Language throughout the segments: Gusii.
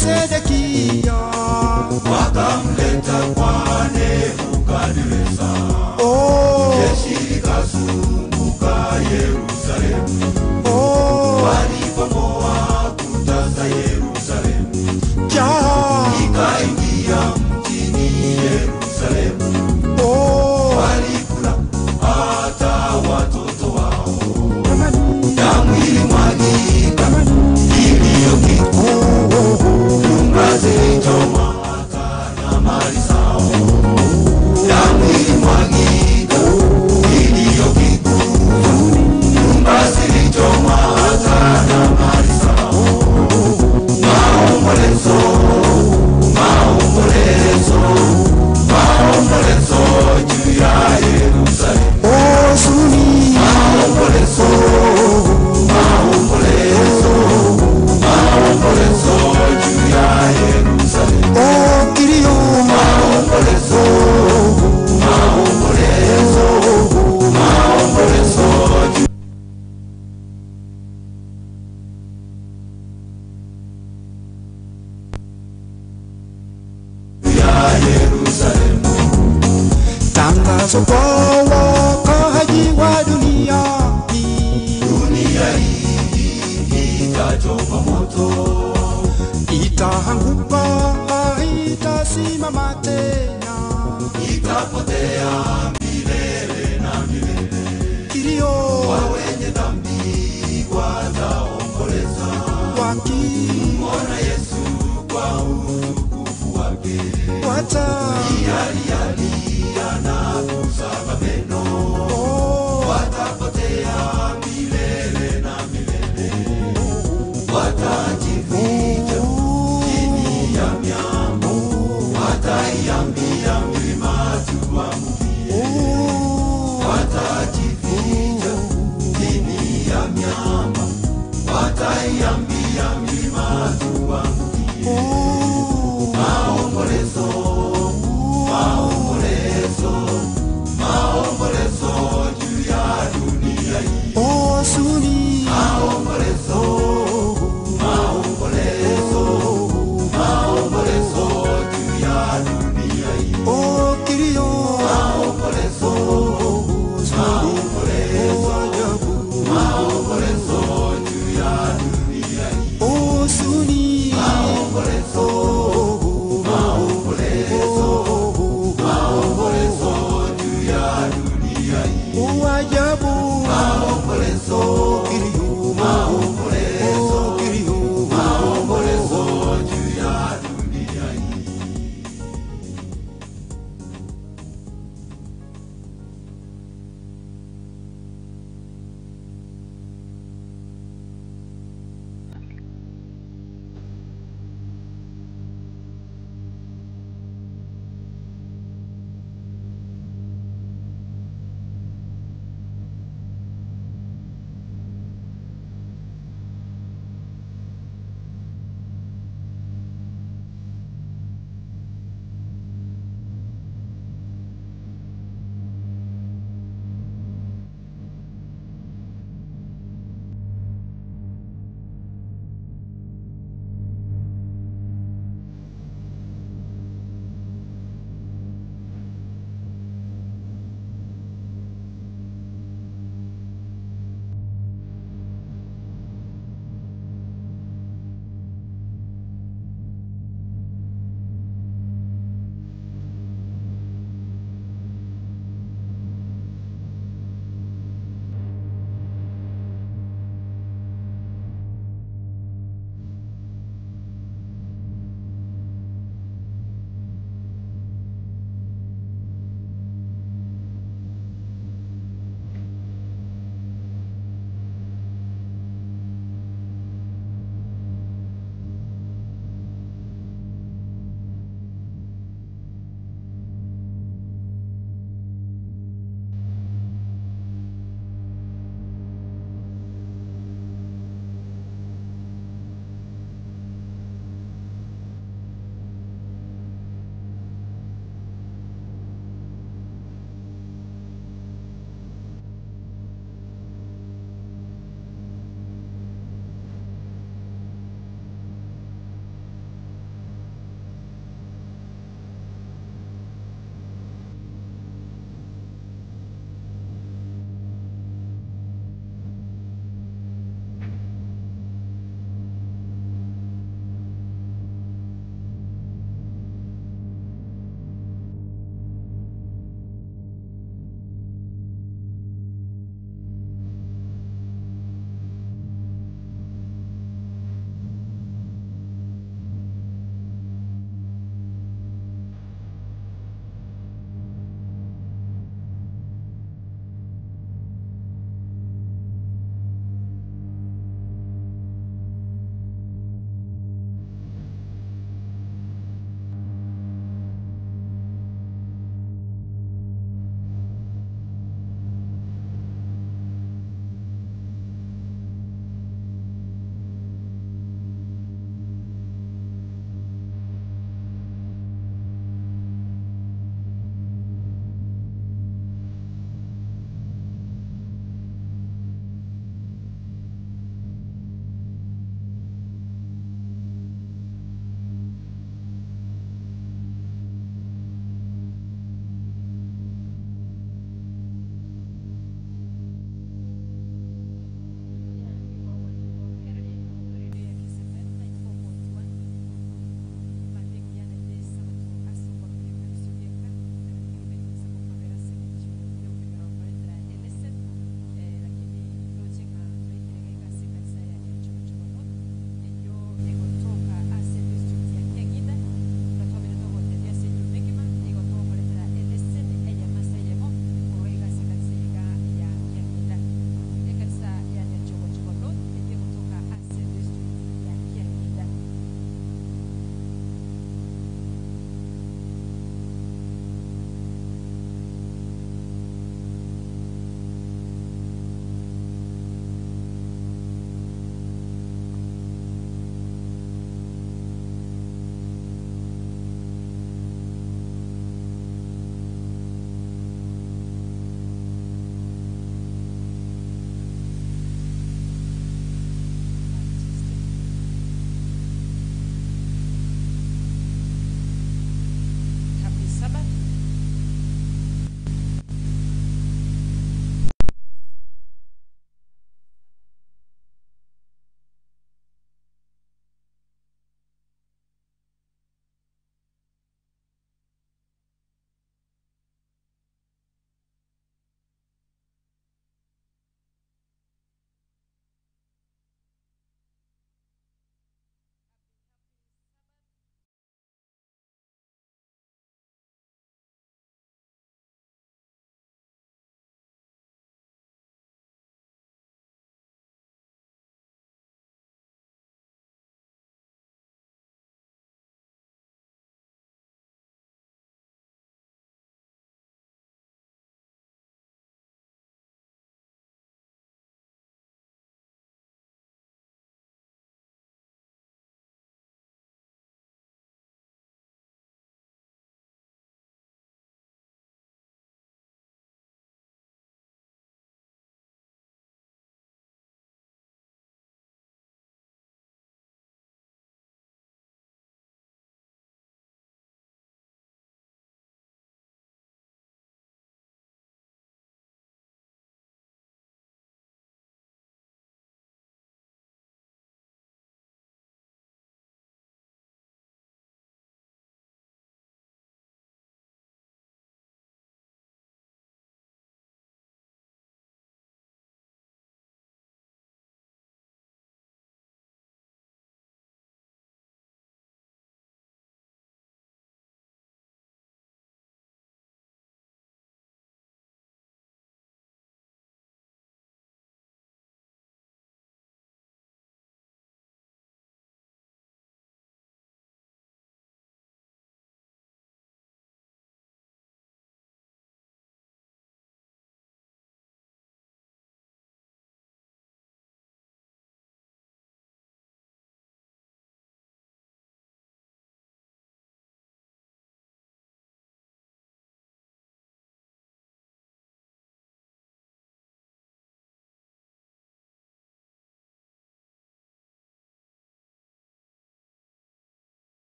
Sedekia, Wakamleta kwa Nebukadreza. oh, Jeshi likazunguka Yerusalemu, oh, walibomoa kuta za Yerusalemu, ja, ikaingia mjini Yerusalemu, oh, walikula hata watoto wao. jamani, Damu ilimwagika iliyo oh, nyumba zilichomwa hata na mali zao. Damu ilimwagika iliyo nyumba zilichomwa hata na mali zao. Maombolezo, maombolezo, maombolezo juu ya Yerusalemu. oh, suni, Maombolezo, maombolezo, maombolezo juu ya Yerusalemu. oh, kilio, Maombolezo, maombolezo, maombolezo juu ya Yerusalemu. tangazo kwa wakaaji wa dunia hii, Dunia hii itachomwa moto, itaanguka, haitasimama tena, itapotea milele na milele. kilio, Wenye dhambi wataomboleza, waki ona Yesu kwa utukufu wake. wata, Alialia na kusaga meno, oh, watapotea milele na milele, watajificha chini ya miamba, wataiambia milima tuangukie, oh, watajificha chini ya miamba, wataiambia milima tuangukie. oh, Maombolezo, maombolezo, maombolezo juu ya dunia hii. oh, suni, Maombolezo, maombolezo, maombolezo juu ya dunia hii. oh, kilio, Maombolezo, maombolezo, ajabu, maombolezo juu ya dunia hii. oh, suni, Maombolezo, maombolezo, maombolezo juu ya dunia hii. oh, ajabu, Maombolezo, kilio.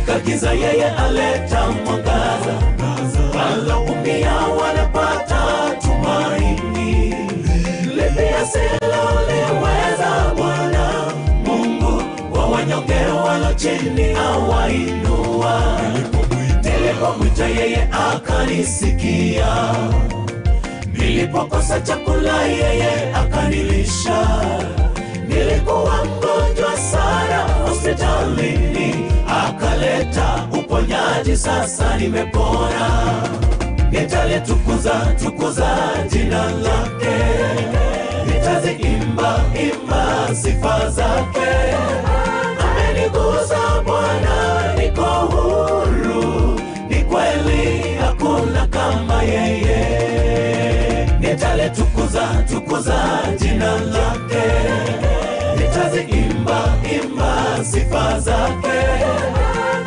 Katika giza yeye aleta mwangaza, waloumia wanapata tumaini. Lipi asiloliweza Bwana Mungu, wa wanyonge walio chini awainua. Nilipomwita yeye akanisikia, nilipokosa chakula yeye akanilisha. Nilikuwa mgonjwa sana hospitalini, akaleta uponyaji, sasa nimepona. Nitalitukuza tukuza jina lake, nitaziimba imba sifa zake. Amenigusa Bwana, niko huru, ni kweli hakuna kama yeye. Nitalitukuza tukuza jina lake, nitaziimba imba sifa zake.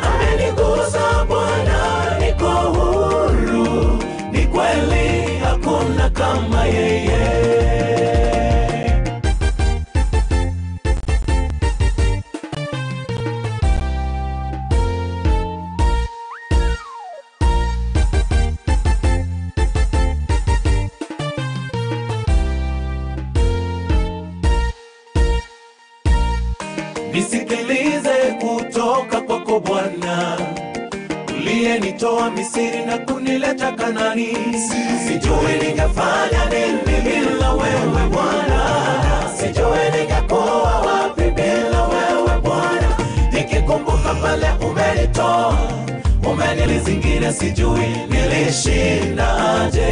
Amenigusa Bwana, niko huru, ni kweli hakuna kama yeye. Nisikilize kutoka kwako Bwana, uliyenitoa Misri na kunileta Kanani. Sijui ningefanya nini bila wewe Bwana, sijui ningekuwa wapi bila wewe Bwana. Nikikumbuka pale umenitoa, umenilizingira, sijui nilishindaje.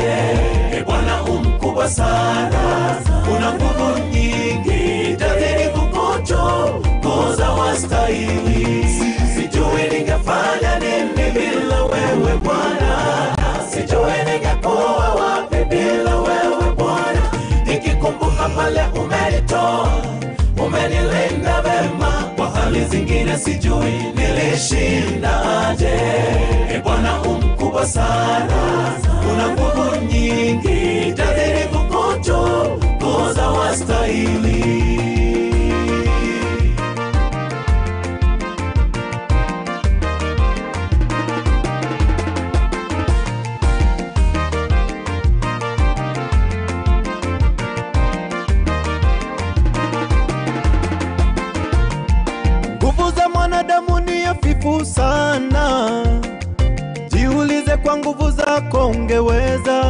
E Bwana umkubwa sana, una nguvu nyingi, tazidi kukutukuza wastahili. Sijui ningefanya nini bila wewe Bwana, sijui ningekuwa wapi bila wewe Bwana. Nikikumbuka pale umenitoa, umenilinda vema, kwa hali zingine sijui nilishindaje. E Bwana umkubwa sana, una nguvu nyingi, tazidi kukutukuza wastahili. Nguvu za mwanadamu ni hafifu sana, jiulize kwa nguvu zako ungeweza.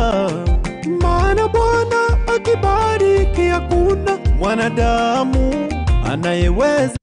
Maana Bwana akibariki hakuna mwanadamu anayeweza.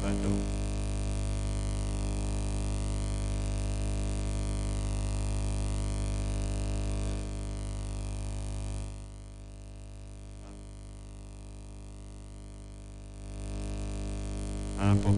Bado. Hapo.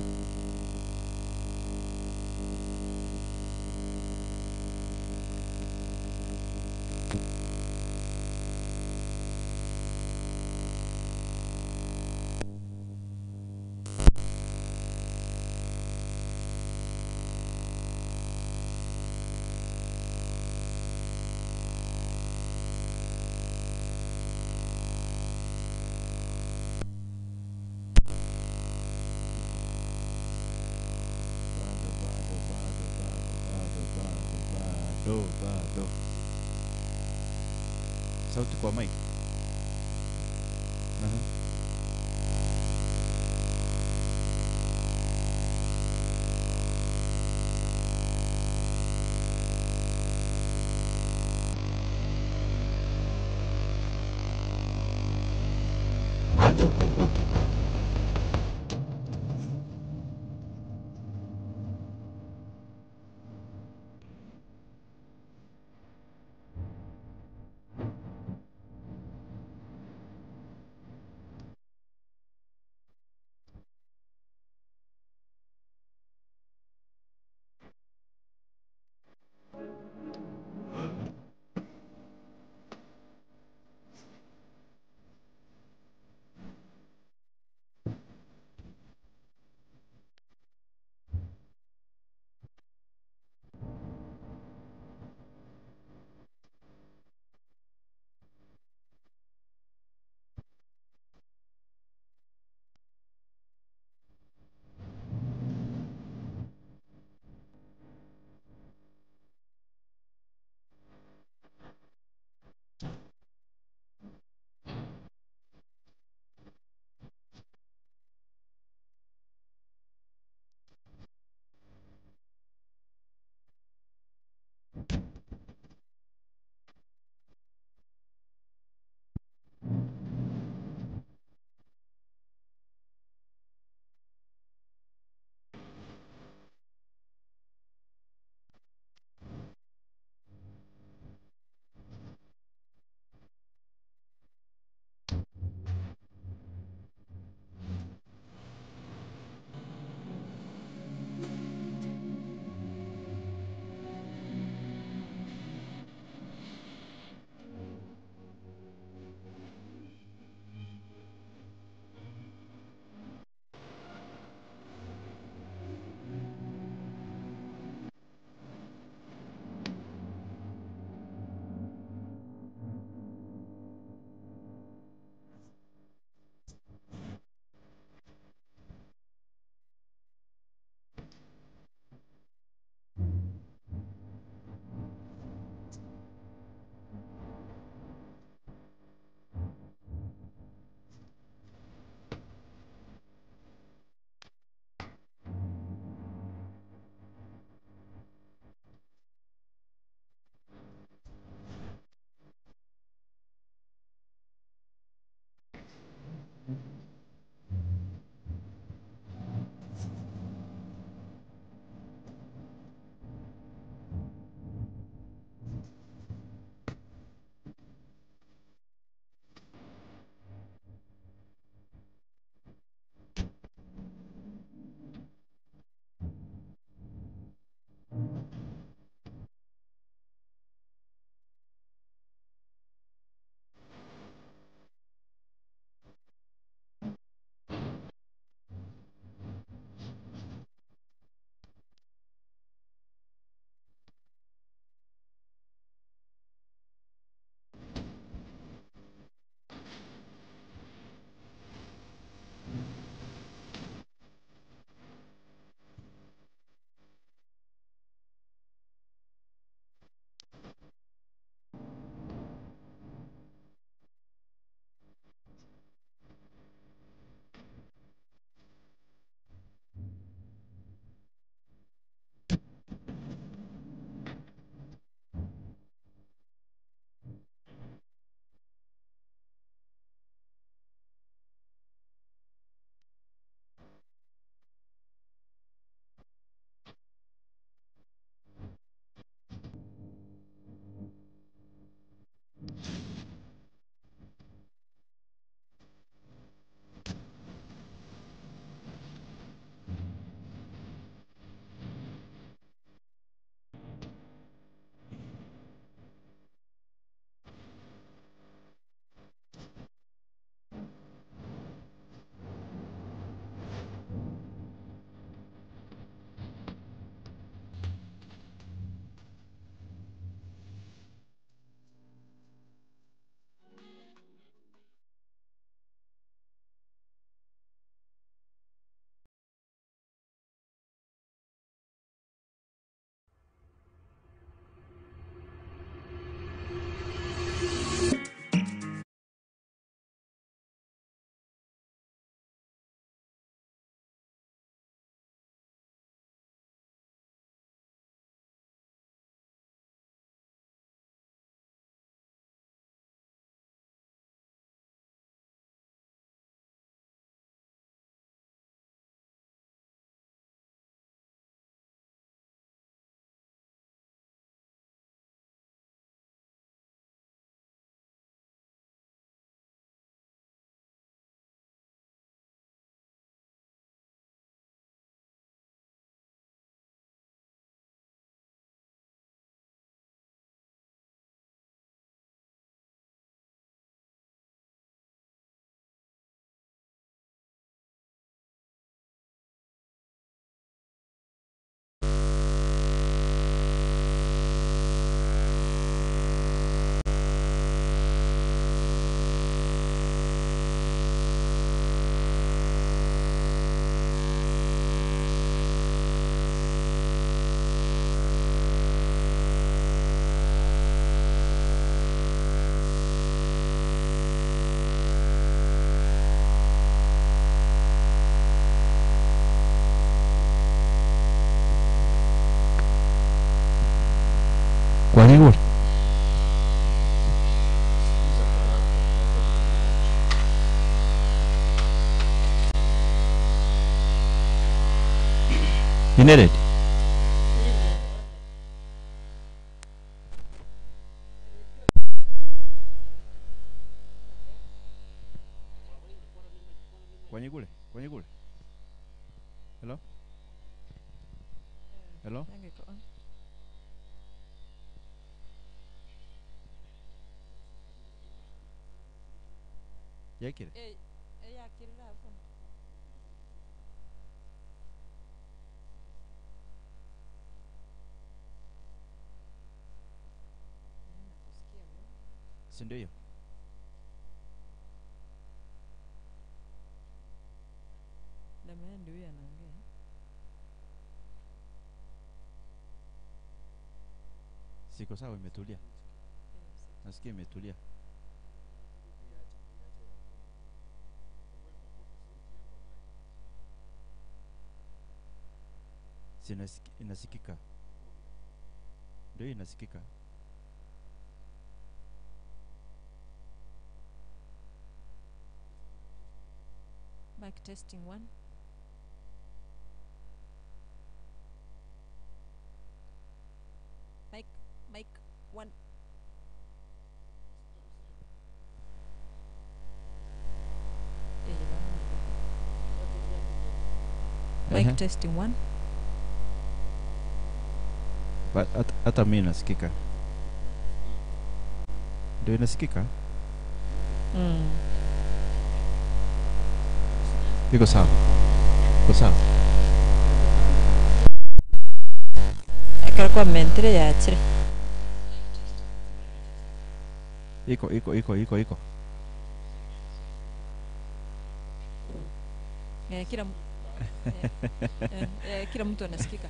Bado, bado, bado, bado, bado, bado, bado, bado. Sauti kwa mic. Aha. Ineredi? Kwanyigure? Kwanyigure? Hello? Hello? Yange iko on. Yakire? Eh, eh, yakirira hapo. Nakusikia wewe. Si ndio hiyo? Damian ndio huyu anaongea. Siko sawa, imetulia. Eh, Nasikia imetulia. Si inasikika? Ndio hiyo inasikika. Mic testing one. Mic, mic one. Eh, bana. Ehe. Mic testing one. But hata mi nasikika. Ndio inasikika? Iko sawa. Iko sawa. Ekero kwamentire yachire. Iko iko iko iko iko. Eh, kila mtu anasikika.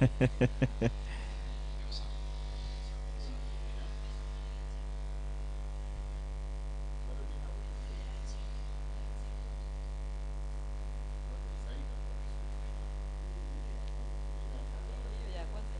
Ya kwanza.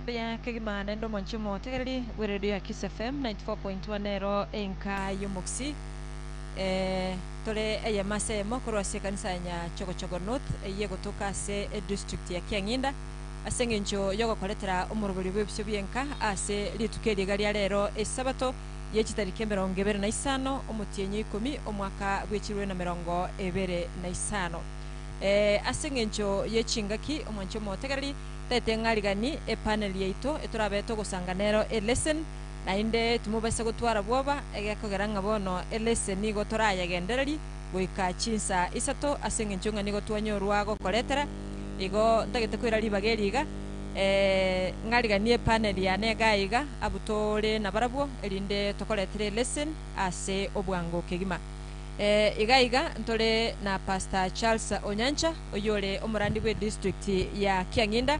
Mbuya kegima naende omonche omotegereri bw'eredio ya Kiss FM 94.1 nero enka y'omogusii. Eh, tore eyemo ase eyemo korwa ase ekanisa ya Nyachogochogo North eyio egotoka ase edistrict ya Kiang'inda ase eng'encho y'ogokoretera omoroberi bw'ebisio bi'enka ase rituko eri iga ria rero esabato ye chitariki emerongo ebere na isano omotienyi o ikomi omwaka bw'echirwe na merongo ebere na isano. Eh, ase eng'encho ye chingaki omwanche omotegereri Tete ng'a rigani epanel yaito etorabe togosanga nero elesson, naende timobasa gotwara bwoba, egekogera ng'a bono elesson nigo torayegendereri goika chinsa isato ase eng'encho ng'a nigo twanyorwa gokoretera. Igo ntagete koira ribaga eri iga, ng'a rigani epanel yane iga iga abwo tore nabarabwo erinde tokoretere elesson ase obwango kegima. Iga iga ntore na Pastor Charles Onyancha oyore omorandi bwe district ya Kiang'inda,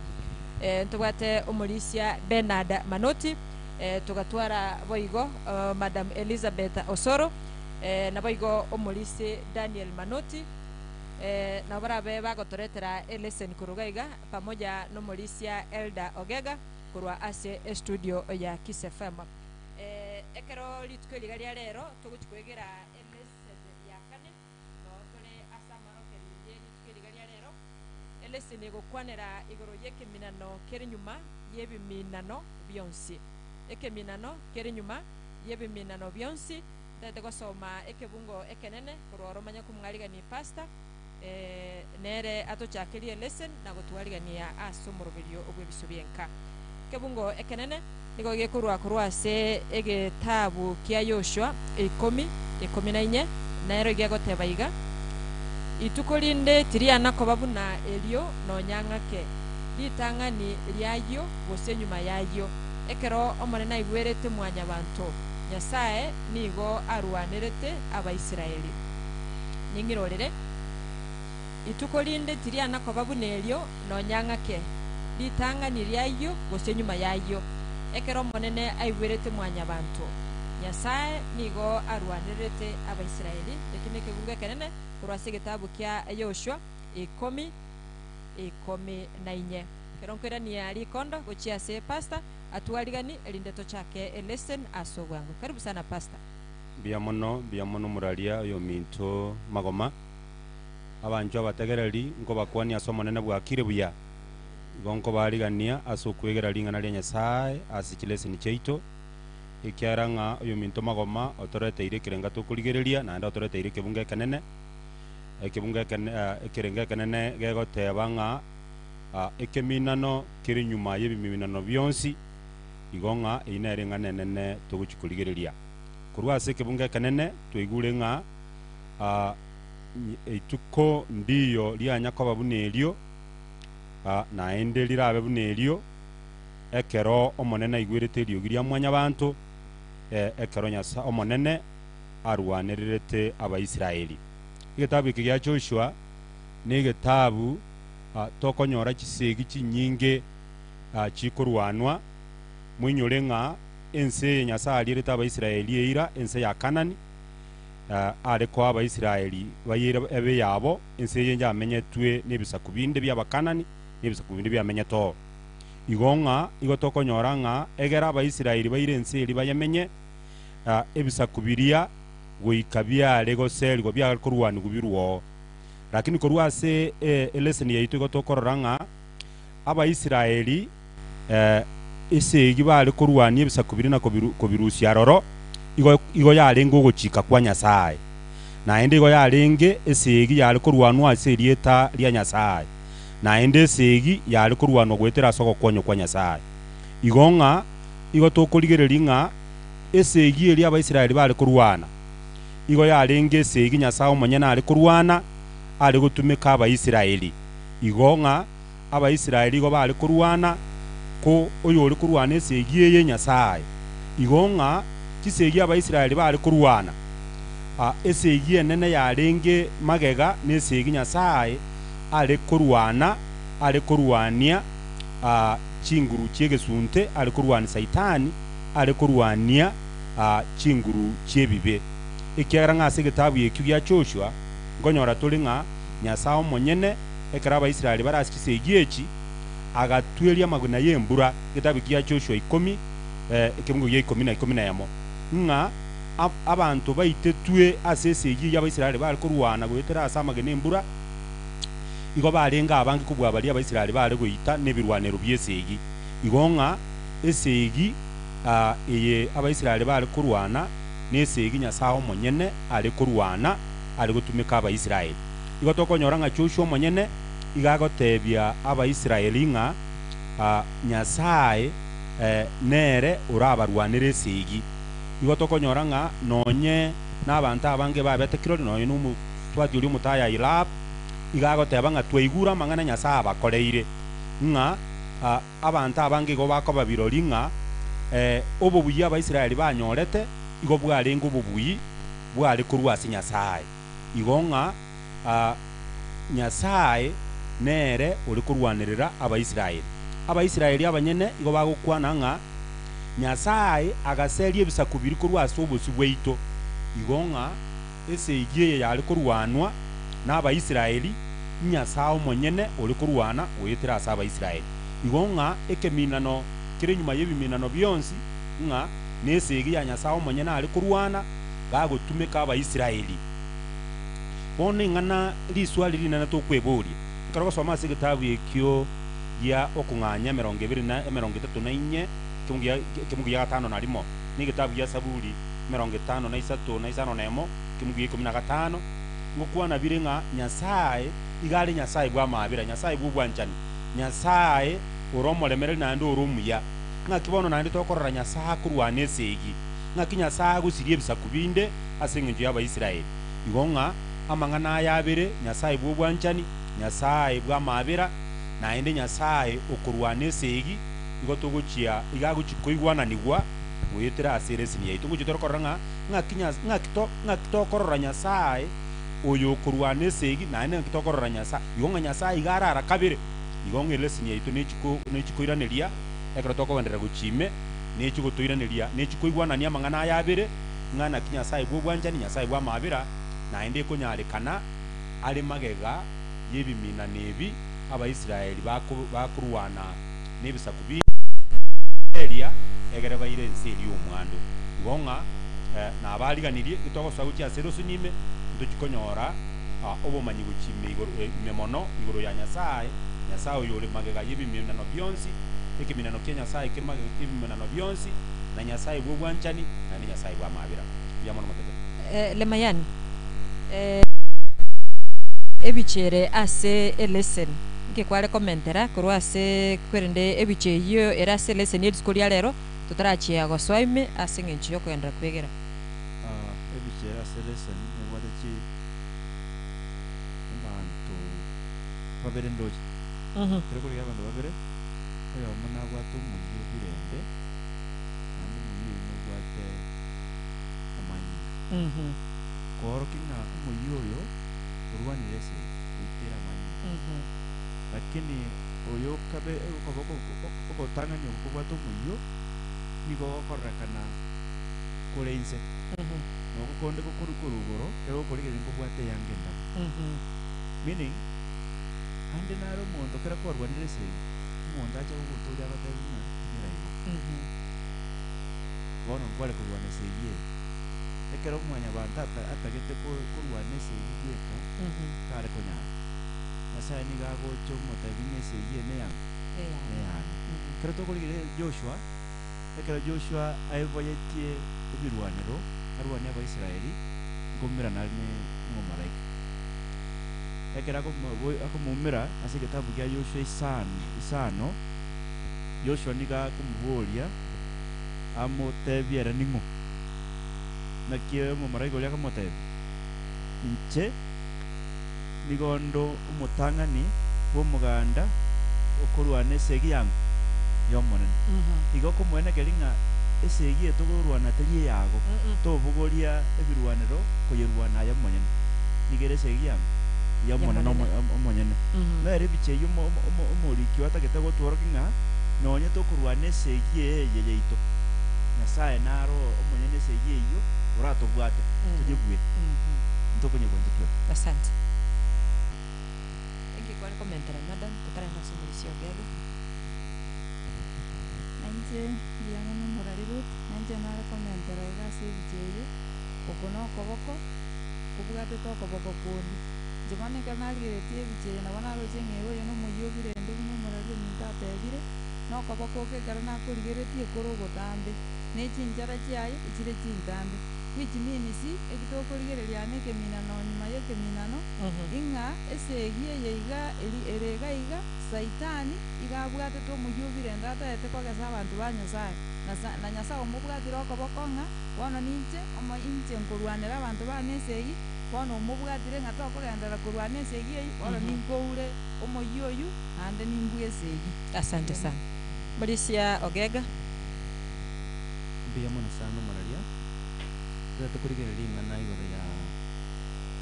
ntobwate omorisia Bernard Manoti, togatwara boigo Madam Elizabeth Osoro, naboigo omorisi Daniel Manoti, nabo barabe bagotoretera eleseni korwa iga iga pamoja nomorisia Elder Ogega korwa ase estudio ya Kiss FM. Ekero rituko eri iga ria rero togochia koegera eleseni ya kane, noo tore ase amarokererio ye rituko eri iga ria rero, eleseni egokwanera igoro y'ekeminano kere nyuma y'ebiminano bionsi. Ekeminano kere nyuma y'ebiminano bionsi. Ntagete gosoma ekebungo ekenene korwa oro omanye komwarigania pastor, nere atochakerie eleseni na gotwarigania ase omoroberio bw'ebisio bi'enka. Ekebungo ekenene nigo gekorwa korwa ase egetabu kia Yoshua ikomi, ikomi na inye, nero gegoteba iga, Ituko rinde tiriana koba buna erio nonya ng'ake, ritang'ani ri'ayio gose nyuma y'ayio, ekero Omonene aigwerete mwanyabanto, Nyasae nigo arwanerete Abaisraeli. Ning'irorere, ituko rinde tiriana koba buna erio nonya ng'ake, ritang'ani ri'ayio gose nyuma y'ayio, ekero Omonene aigwerete mwanyabanto. Nyasae nigo arwanererete Abaisraeli. Eki nekegungo ekenene korwa ase egetabu kia Yoshua ikomi, ikomi na inye. Ekero nkoirania rikondo gochia ase pastor, atwarigani erinde tochake elesson ase obwango. Karibu sana pastor. Mbuya mono, mbuya mono omoraria oyominto Magoma. Abanchwa abategereri, nkobakwania ase Omonene bwakire buya. Igo nkobaarigania ase okwegera ring'ana ria Nyasae ase chileseni chiaito, ekiagera ng'a oyominto Magoma otoreteire ekerenga tokorigereria, naende otoreteire ekebungo ekenene, ekebungo ekene ekerengo ekenene gegoteba ng'a ekeminano kere nyuma y'ebiminano bionsi, igo ng'a eyio nere eng'ana enene togochia korigereria. Korwa ase ekebungo ekenene twaigure ng'a rituko ndiyo rianya koba buna erio, naende rirabe buna erio, ekero Omonene aigwerete eriogi ria mwanyabanto, ekero Nyasae Omonene arwanererete Abaisraeli. Egetabu eke gia Joshua negetabu tokonyora chisegi chinyinge chikorwanwa. Moinyore ng'a ense eye Nyasae arierete Abaisraeli eira, ense ya Kanani, are koa Abaisraeli bayeire ebe eyabo, ense eye yamenyetwe nebisaku binde bi'Abakanani, na ebisaku binde biamenyete oo. Igo ng'a igo tokonyora ng'a egere Abaisraeli baire ense eria bayemenye, ebisaku biria goika biare goserigwa, biare korwanigwa birwe oo. Lakini korwa ase eleseni yaito igo tokorora ng'a Abaisraeli esegi bare korwania ebisaku biria na kobirusia aroro, igo igo yarenge ogochika kwa Nyasae. Naende igo yarenge esegi yare korwanwa ase erieta ria Nyasae, naende esegi yare korwanwa goetera ase ogokonywa kwa Nyasae. Igo ng'a igo tokorigereria ng'a esegi eria Abaisraeli bare korwana, igo yarenge esegi Nyasae omonyene are korwana, are gotumeka Abaisraeli. Igo ng'a Abaisraeli igo bare korwana, ko oyore korwana esegi eye Nyasae. Igo ng'a chisegi Abaisraeli bare korwana, esegi enene yarenge magega nesegi Nyasae are korwana, are korwania chinguru chi'egesunte, are korwania Saitani, are korwania chinguru chi'ebibe. Ekiagera ng'a ase egetabu ekio gia Joshua nkonyora tore ng'a Nyasae omonyene ekero Abaisraeli bare ase chisegi echi, Agatweria amagena y'embura, egetabu kia Joshua ikomi, ekemungo gia ikomi na ikomi na emo, ng'a abanto baitetwe ase esegi eyio Abaisraeli bare korwana goetera ase amagena 'embura, igo barenge abange kobua baria Abaisraeli bare goita nebirwanero bi'esegi. Igo ng'a esegi eye Abaisraeli bare korwana nesegi Nyasae omonyene are korwana are gotumeka Abaisraeli. Igo tokonyora ng'a Joshua omonyene iga agotebia Abaisraeli ng'a Nyasae nere orabarwanere esegi. Igo tokonyora ng'a nonye nabanto abange babete kirori, nonye nomosubati oria omotayayi Rahabu, iga agoteba ng'a twaigure amang'ana Nyasae abakoreire, ng'a abanto abange igo bakoba birori ng'a obobui Abaisraeli banyorete igo bwarenge obobui bware korwa ase Nyasae. Igo ng'a Nyasae nere ore korwanerera Abaisraeli. Abaisraeli abanyene igo bagokwana ng'a Nyasae agaseria ebisaku biria korwa ase obosio bwaito. Igo ng'a esegi eye yare korwanwa n'Abaisraeli, Nyasae omonyene ore korwana goetera ase Abaisraeli. Igo ng'a ekeminano kere nyuma y'ebiminano bionsi, ng'a nesegi ya Nyasae omonyene are korwana gagotumeka Abaisraeli. Bono ing'ana riswali rinene tokweboria, ekero ogosoma ase egetabu ekio gia Okong'anya emerongo ebere na emerongo etato na inye, ekemungu gia gatano na rimo, na egetabu gia Saburi emerongo etano na isato na isano na emo, ekemungu gia ikomi na gatano, ngokwana bire ng'a Nyasae iga are Nyasae bw'amaabera, Nyasae bw'obwanchani, Nyasae ore omoremereri naende ore omuya. Ng'aki bono naende tokorora Nyasae akorwana esegi? Ng'aki Nyasae agosiria ebisaku binde ase engencho y'Abaisraeli? Igo ng'a amang'ana aya abere, Nyasae bw'obwanchani, Nyasae bw'amaabera, naende Nyasae okorwana esegi, igo togochia iga agochia koigwananigwa goetera ase eresini yaito. Ngochia tore korora ng'a ng'aki Nyas ng'aki to ng'aki tokorora Nyasae oyo okorwana esegi, naende ng'aki tokorora Nyasae. Igo ng'a Nyasae iga arara kabere, igo ng'a elesini yaito nechi ko nechi koiraneria ekero tokogenderera gochia ime, nechi gotoiraneria nechi koigwanania amang'ana aya abere, ng'a naki Nyasae bw'obwanchani, Nyasae bw'amaabera, naende ekonyarekana are magega y'ebiminano ebi Abaisraeli bakorwana nebisaku binde eria egere baire ense eria y'omwando. Igo ng'a nabariganirie, gitogosoa gochia ase erosini ime, ntochie konyora obomanyi gochia ime igoro ime mono igoro ya Nyasae, Nyasae oyore magega y'ebiminano bionsi, ekeminano kia Nyasae kere magega y'ebiminano bionsi, na Nyasae bw'obwanchani, naende Nyasae bw'amabera. Mbuya mono motegerere. Lemayani, Ebiche ere ase eleseni, inki kware komentera korwa ase kwerende ebiche eyio ere ase eleseni ye rituko ria rero, totarachia gosoa ime ase eng'encho y'okogenderera kwegera. Ebiche ere ase eleseni nebwate chi abanto babere ndoche. Ekero okorigia abanto babere, oyomo nabwate omoyio birende, naende omoyio oyio nobwate amanyinga. Koorokia ng'a omoyio oyo orwanire esegi goitera amanyinga. Lakini oyo kabe okoboko ogotang'ani oko kobwate omoyio, nigo gokorerekana kore inse, na oko konde gokorwa korwa igoro, ekero gokorigereria nkobwate eyanga endabu. Meaning, ande nare omonto ekero kwarwanire esegi, omonto ache gogotoria agotebi ng'a tigera igo. Bono nkware korwana esegi eye. Ekero mwanyabanto atagete korwana esegi bweka, tare konyara. Nyasae nigo agocha omotebia ng'a esegi eye neyang'o? Neyane. Ekero tokorigereria Joshua, ekero Joshua aeboyetie ebirwanero arwanie Abaisraeli, nkomoirana are nomomalaika. Ekero akomoumera ase egetabu gia Yoshua isano isano, Joshua nigo akomoboria amotebie ere ning'o. Naki omomalaika oria akamotebia, Inche nigo onde omotang'ani bw'omoganda okorwana esegi yang'o? Y'Omonene. Igo okomoenekeria ng'a esegi eye tokorwana teri eyago, tobogoria ebirwanero koyerwana aye omonyene. Nigo ere esegi yang'o? Y'Omonene omonyene. Nere ebicha eyio omoriki oyo atagete gotworokia ng'a nonye tokorwana esegi eye yaito, Nyasae naro omonyene esegi eyio oratobwate toyebue. Ntokonyebua intwe tweka. Asante. Inki kware komentera madam totarenda ase omorisia o Gego? Nainche mbuya mono omorari Ruth, nainche nare komentera iga ase ebicha eye, oko na okoboko kobwatete okoboko konde. Inche bono ekero narigereretie ebicha eye nabo naroche ng'a iga oyo na omoyio obirende buna omorari ominto atebire, na okoboko oko ekero nakorigeretie kore ogotambe, na echinchara chiaye echire chintambe, which means eki tokorigereria aa na ekeminano nyuma ya ekeminano, ing'a esegi eye iga eri ere iga iga, Saitani iga abwatete omoyio o birende atagete kogesa abanto ba Nyasae, na sa na Nyasae omobwatire okoboko ng'a bono ninche omo inche nkorwanera abanto bane esegi, bono omobwatire ng'a tokogenderera korwana esegi eyio, bono ninkoure omoyio oyio naende nimbue esegi. Asante sana. Morisia Ogega. Mbuya mono sana omoraria, totagete korigereria ring'ana igoro ya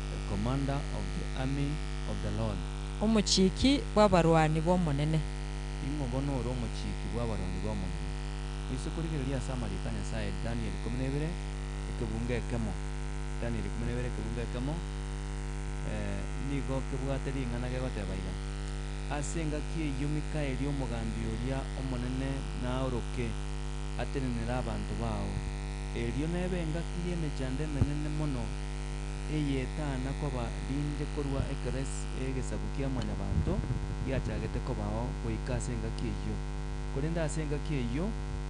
the commander of the army of the Lord. Omochiki bw'abarwani b'Omonene. Ing'o bono ore omochiki bw'abarwani b'Omonene? Oise korigereria ase amariiko a Nyasae, Danieli 12, ekebungo ekemo, Danieli 12, ekebungo ekemo, nigo kebwate ring'ana gegoteba iga, Ase engaki eyio Mikaeli omogambi oria omonene naoroke, atenenere abanto bao. Erio nebe engaki y'emechando emenene mono, eyetana koba rinde korwa ekero egesaku kia Mwanyabaanto giachagete kobao goika ase engaki eyio. Korende ase engaki eyio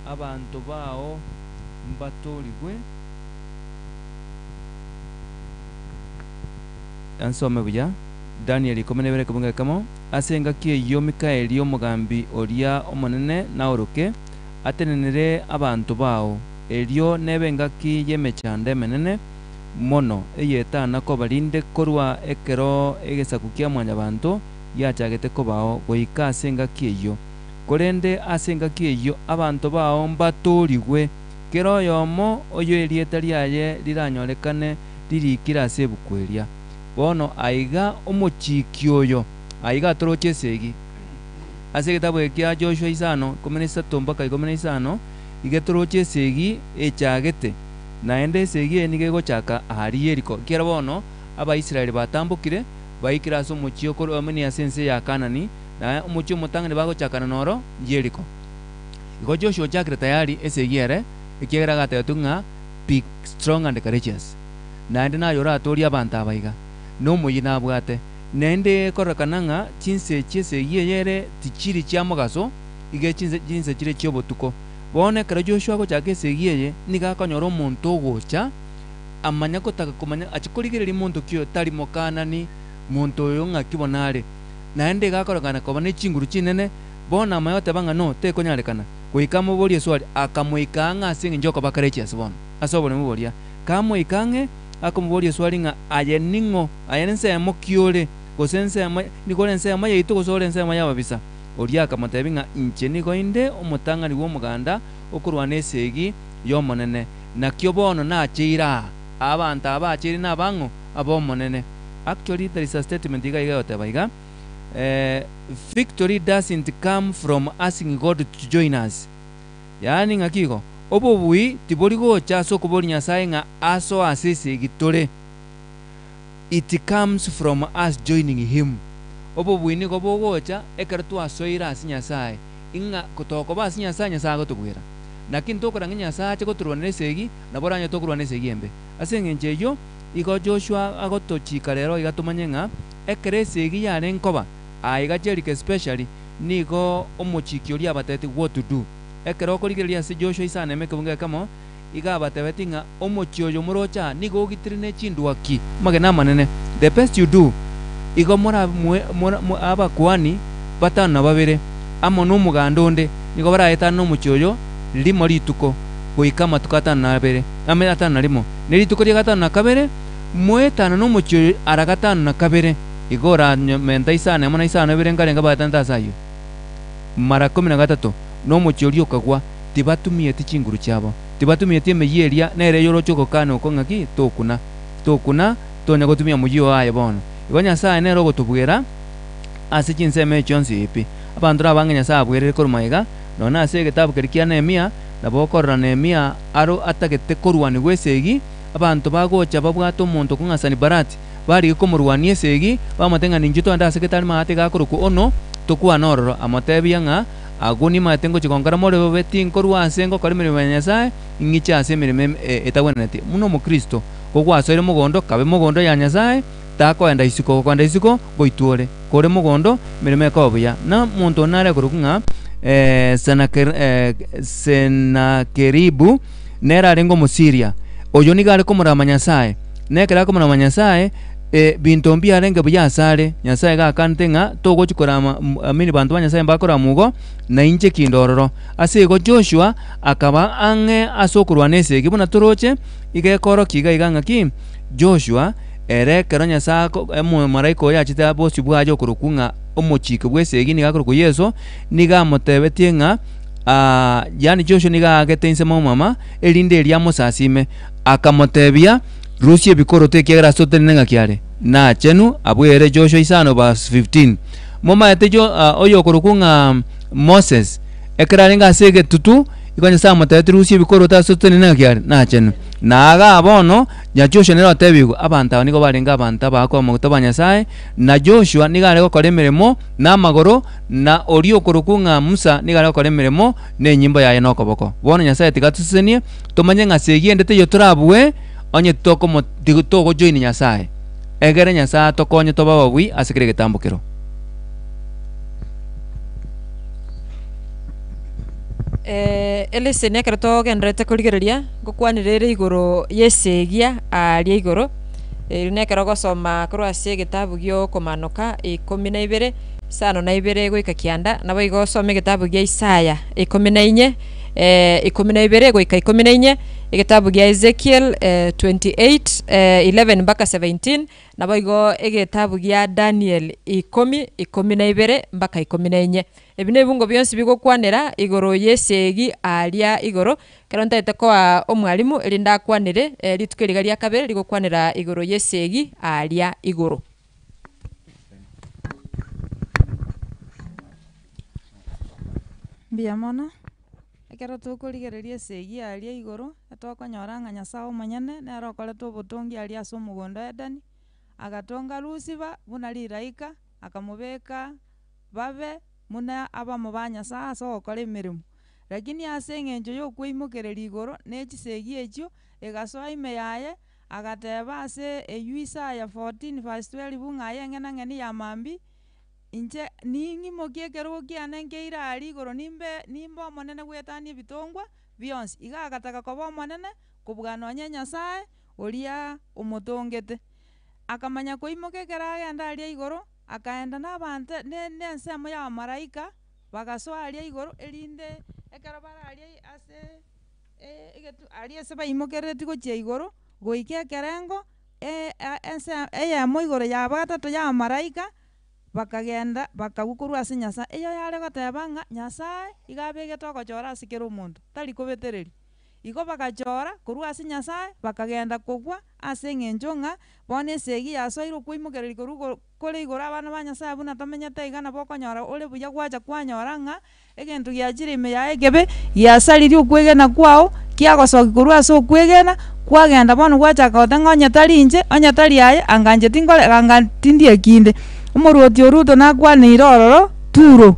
abanto bao mbatoorigwe. Nsome buya, Danieli 12 ekebungo ekemo, Ase engaki eyio Mikaeli omogambi oria omonene naoroke, atenenere abanto bao, erio nebe engaki y'emechando emenene mono, eyetana koba rinde korwa ekero egesaku kia Mwanyabaanto giachagete kobao goika ase engaki eyio. Korende ase engaki eyio abanto bao mbatoorigwe, kera oyomo oyo erieta riaye riranyorekane ririkire ase ebuku eria. Bono aiga omochiki oyo, aiga atoroche esegi. Ase egetabu eke kia Joshua isano, 13 mpaka 15, iga toroche esegi echagete. Naende esegi eye nigo egochaka aaria Yeriko, ekiagera bono Abaisraeli batambokire, baikire ase omochie okorwa ime ase ense ya Kaanani, na omochie omotang'ani bagochakana noro Yeriko. Igo Joshua ochakire tayari esegi ere, ekiagera agatebetigwe ng'a Be strong and courageous. Naende naye oratoorie abanto aba iga, na omoyio nabwate. Naende ekororekana ng'a chinse chi'esegi eye ere tichiri chia mogaso, iga chinse chinse chire chi'obotuko. Bono ekero Joshua agochaka esegi eye, nigo akonyora omonto ogocha, amanya gotaka komanya, achie korigereria monto ki oyo, tari Mokaanani, monto oyo ng'aki bono are. Naende iga akorekana koba ne chinguru chinene, bono amanye goteba ng'a no, tekonyarekana. Goika amoborie eswali, akamoika ang'e ase engencho y'okoba courageous bono, ase oboremu boria. Kamoika ang'e, akomoboria eswali ng'a, Aye ning'o? Aye nensemo ki ore? Gose ensemo, nigo ore ensemo yaito gose ore ensemo y'ababisa? Oria akamotebia ng'a, Inche nigo inde omotang'ani bw'omoganda okorwana esegi y'Omonene, nakio bono nacheire aa. Abanto aba bacheire nabang'o? Ab'Omonene. Actually there is a statement iga iga egoteba iga, Victory doesn't come from asking God to join us. Yaani ng'aki igo? Obobui tibori gocha ase okoboria Nyasae ng'a asoe ase esegi tore. It comes from us joining him. Obobui nigo bogocha ekero twasoire ase Nyasae, ing'a tokoba ase Nyasae, Nyasae agotobuera. Naki ntokoranga Nyasae ache gotorwanera esegi, nabo oranyore tokorwana esegi embe. Ase engencho eyio, igo Joshua agotochika rero iga tomanye ng'a ekero esegi yarenge koba, aiga Jericho especially, nigo omochiki oria abatebetie what to do. Ekero okorigereria ase Joshua isano ime ekebungo ekemo, Iga abatebetie ng'a omochie oyo moroche aa nigo ogitire ne chindwaki amagena amanene. The best you do, igo more abakuani batano na babere amo nomoganda onde nigo baraetanane omochie oyo rimo rituko goika amatuko atano na abere, ame atano na rimo. Ne rituko ria gatano na kabere moetanane omochie oyo ara gatano na kabere. Igo oranyomenta isano emo na isano ibere nkarenge baetanete ase ayio mara ikomi na gatato, na omochie oria okagwa. Tibatumieti chinguru chiabo, tibatumieti emeyio eria nere eyoroche ogokana oko ng'aki tokuna, tokuna, tonya gotumia omoyio oo aye bono. Igo Nyasae nere ogotobuera ase chinsemo echi chionsi pi. Abanto nabange Nyasae abuerire korwa magega, nonya ase egetabu keria kia Nehemia, nabo okorora Nehemia aro atagete korwanigwa esegi, abanto bagocha babwate omonto okong'a Sanibalati, barigia komorwania esegi, bamotebia ng'a ninchwe togende ase getari maate iga akorokwa Ono, tokwane ororo. Amotebia ng'a. Agwo nimanyete ngochia gonkora more bobe, tinkorua ase ngokora emeremo ya Nyasae, ing'iche ase emeremo etagwenereti. Buna omokristo, kogwasoire mogondo, kabe mogondo ya Nyasae, takoenda isiko, gokoenda isiko, ngoitwa ore. Kore mogondo, emeremo ekoba buya. Na omonto onde nare korokwa ng'a Senakeribu, nere arenge Omosiria. Oyo nigo are komorama Nyasae, na ekero akomorama Nyasae, ebinto mbiarenge buya asare. Nyasae iga akanete ng'a togochi korama I mean banto ba Nyasae mbakorama igo, na inche kinde ororo. Ase igo Joshua akaba ang'e ase okorwana esegi buna toroche, iga ekorokia iga iga ng'aki, Joshua ere ekero Nyasae ako omomalaika oye achete bosio bwaye okorokwa ng'a omochiki bw'esegi nigo akorokwa Yeso, nigo amotebetie ng'a yaani Joshua nigo aagete inse maumama, erinde erio amosasime. Akamotebia, Rusia ebikoroto ekiagera ase otenene ng'aki are nachenu. Abwo ere Joshua isano verse 15. Momaete Jo oyokorokwa ng'a Moses, ekero arenge ase egetutu, igo Nyasae amotebetie, Rusia ebikoroto ase otenene ng'aki are nachenu. Na igaa bono, nya Joshua nere otebigwe, abanto aba nigo barenge abanto abaakwa amaguta ba Nyasae, na Joshua nigo are gokora emeremo namagoro, na oria okorokwa ng'a Musa nigo are gokora emeremo nenyimbo yaye nokoboko. Bono Nyasae tiga atosesenie, tomanye ng'a segi ende teiyo torabue onye titokomo togojoin Nyasae. Egere Nyasae atokonye tobe ababui ase kera egetambokero. Eleseni ekero togendererete korigereria, ngokwanera ere igoro y'esegia aaria igoro, erio nekero ogosoma korwa ase egetabu gia okomanoka ikomi na ibere, isano na ibere goika kianda, naboigo osome egetabu gia Isaya ikomi na inye, 12 goika 14, egetabu gia Ezekiel 28, 11 mpaka 17, naboigo egetabu gia Daniel ikomi, 12 mpaka 14. Ebi nebibungo bionsi bigokwanera igoro y'esegi aaria igoro, ekero ntagete koa omwalimu erinde akwanere rituko eriga ria kabere rigokwanera igoro y'esegi aaria igoro. Mbuya mono, ekero tokorigereria esegi aria igoro, etokonyora ng'a Nyasaye omonyene nere okorete obotongi aria ase omogondo o Edeni, agatonga Lusifa buna rilaika, akamobeka babe buna abamo ba Nyasaye ase ogokora emeremo. Lakini ase eng'encho ya okweimokereria igoro na chisegi echio, egasoa ime yaye, agateba ase eywo Isaya 14 verse 12 ng'a aye eng'enang'eni ya mambia, Inche ning'imokie ekerogo kiane nkeire aaria igoro, nimbe nimbe omonene goetania ebitongwa bionsi. Iga agataka koba omonene kobua nonya Nyasae oria omotongete. Akamanya koimoka ekero agenda aria igoro, akaenda nabanto ne nensemo y'abamalaika, bagasoa aria igoro, erinde ekero bare aria ase egetu aria ase baimokereretie gochia igoro, goika ekerengo ense eyemo igoro ya batato y'abamalaika, Bakagenda, bakagwa korwa ase Nyasae. Eyio yare goteba ng'a Nyasae iga abegete ogochora ase kera omonto, tari kobetereria. Igo bagachora korwa ase Nyasae, bakagenda kogwa ase eng'encho ng'a bono esegi yasoire okweimokereria korwa igoro kore igoro abana ba Nyasae buna tomenyete iga nabo okonyora ore buya gwacha kwanyora ng'a egento giachire ime yaye ekebe, giasaririe okwegena kwao, kiagosokia korwa ase okwegena, kwagenda bono gwachaka goteba ng'a onye tari inche, onye tari aye, anga inche tinkore anga tindi ekinde. Omorwoti o Ruto nakwaneire ororo Turo,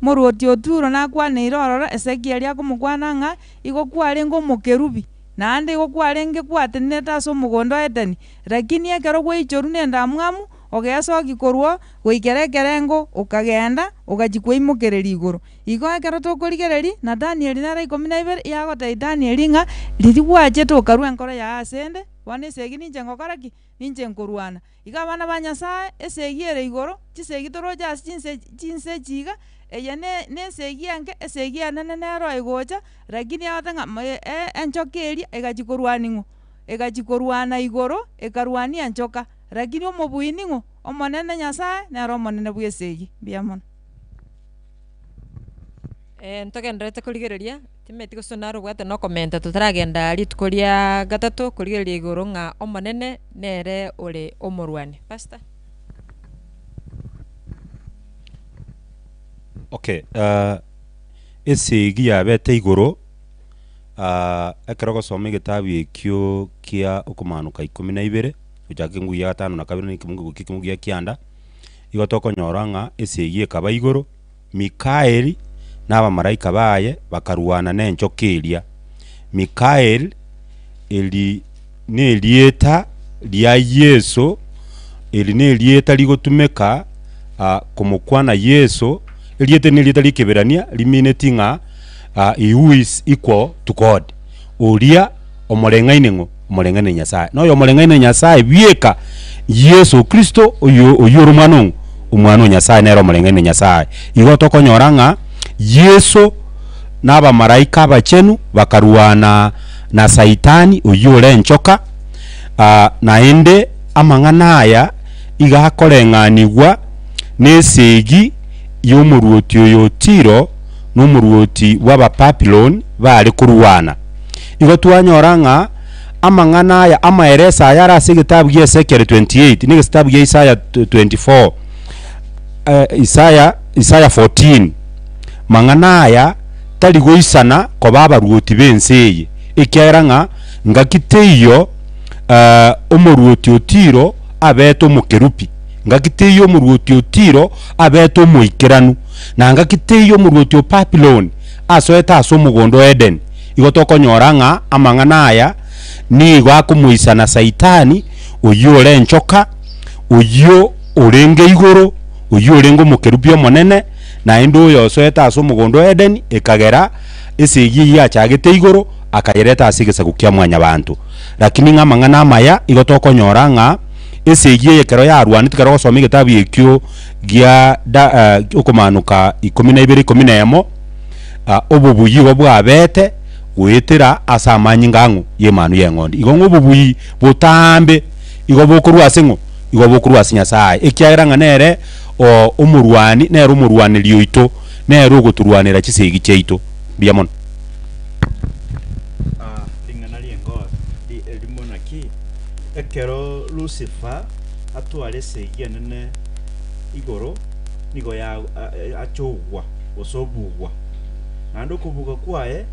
omorwoti o Turo nakwaneire ororo Ezekiel akomokwana ng'a igo kwarenge omokerubi, naende igo kwarenge gwatenenete ase omogondo o Edeni, lakini ekero gwaichorwa na endamwamu, ogesokia korwa oo, goikera ekerengo, okagenda, ogachia kweimokereria igoro. Igo ekero tokorigereria, na Danieli nere ikomi na ibere, yagotebia Danieli ng'a riria gwachete okarua enkoro yao asende, bono esegi ninche ngokora ki? Ninche nkorwana. Igo abana ba Nyasae, esegi ere igoro, chisegi toroche ase chinse chinse echi iga, eye ne nesegi enke, esegi enene nero egocha, lakini agote ng'a enchoka eria egachia korwania ng'o? Egachia korwana igoro, ekarwania enchoka. Lakini omobui ning'o? Omonene Nyasae nere omonene bw'esegi. Mbuya mono. Ntogendererete korigereria, timanyeti gose nare obwate na okomenta totaragenda rituko ria gatato korigereria igoro ng'a Omonene nere ore omorwani. Pastor. Okay, esegi yabete igoro ekero ogosoma egetabu ekio kia okomaanoka ikomi na ibere. Gochaka engugi ya gatano na kabere na ekemungu goika ekemungu gia kianda, igo tokonyora ng'a esegi ekaba igoro, Mikaeli na abamalaika baye bakarwana nenchoka eria. Mikael, eri nerieta ria Yeso, eri nerieta rigotumeka komokwana Yeso, erieta eri nerieta ri'Ekeberania rimineti ng'a he who is equal to God, oria omoreng'aine ng'o? Omoreng'aine Nyasae. Na oyo omoreng'aine Nyasae bieka Yeso Kristo oyo oyio ore omwana ong'o? Omwana o Nyasae nere omoreng'aine Nyasae. Igo tokonyora ng'a Yeso na abamalaika abachenu bakarwana na Saitani oyio ore enchoka, naende amang'ana aya iga akoreng'anigwa nesegi y'omoruoti oyo o Tiro na omoruoti bw'Abababuloni baare korwana. Igo twanyora ng'a amang'ana aya amaereso aya are ase egetabu gia Ezekiel 28 na egetabu gia Isaya 24, Isaya Isaya 14, mang'ana aya tari goisana koba abaruoti b'ense eye, ekiagera ng'a ngaki teiyo omoruoti o Tiro abete omokerubi, ngaki teiyo omoruoti o Tiro abete omoikeranu, na ngaki teiyo omoruoti o Babiloni asoete ase omogondo o Edeni. Igo tokonyora ng'a amang'ana aya nigo akomoisana Saitani, oyio ore enchoka, oyio orenge igoro, oyio orenge omokerubi omonene, naende oyosoete ase omogondo o Edeni, ekagera esegi eyio yachagete igoro, akayereta ase egesaku kia mwanyabanto. Lakini ng'a amang'ana amaya igo tokonyora ng'a esegi eye ekero yarwanetwe ekero ogosoma egetabu ekio gia da okomanuka ikomi na ibere ikomi na emo, obobui igo bwabete goetera ase amanyinga ang'o y'Emanu y'Eng'ondi. Igo ng'a obobui botambe igo bokorwa ase ng'o? Igo bokorwa ase Nyasae, ekiagera ng'a nere omorwani, nere omorwaneri oito, nere ogotorwanera chisegi chiaito. Mbuya mono. Ring'ana ri'engo erimo naki, ekero Lusifa atware esegi enene igoro, nigo achogwa gose obugwa. Naende okobugwa kwaye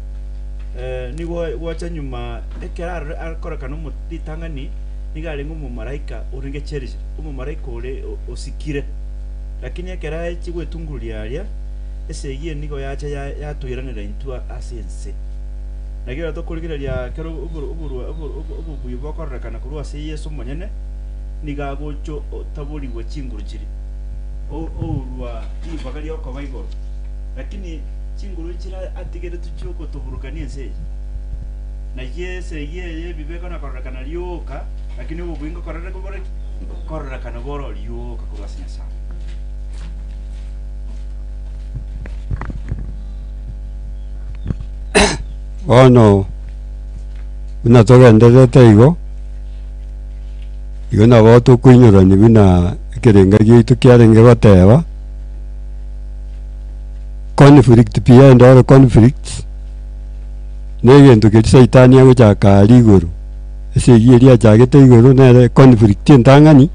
nigo gwacha nyuma ekero arore akorekana omo ritang'ani nigo arenge omomalaika orenge cherishire, omomalaika ore osikire. Lakini ekero aechia gwetungururia aria, esegi eye nigo yacha yatoiranera intwe ase ense. Naki ekero tokorigereria ekero obobuya bokororekana korwa ase Yeso omonyene, nigo agocha otaborigwe chinguru chiria, ourwa ribaga riokoba igoro. Lakini chinguru chiria atigeretwe chiogotoburukania ense eye, naki esegi eye y'ebibe ekona kororekana rioka, lakini obobuya ngokorereka bore ki? Kororekana boro rioka korwa ase Nyasae. Bono buna togendererete igo, igo nabo tokoinyorania buna ekerenga giaito kiarenge goteba, conflict behind all conflicts, na egento keria saitani agochaka aria igoro, esegi eria achagete igoro nere conflict entang'ani,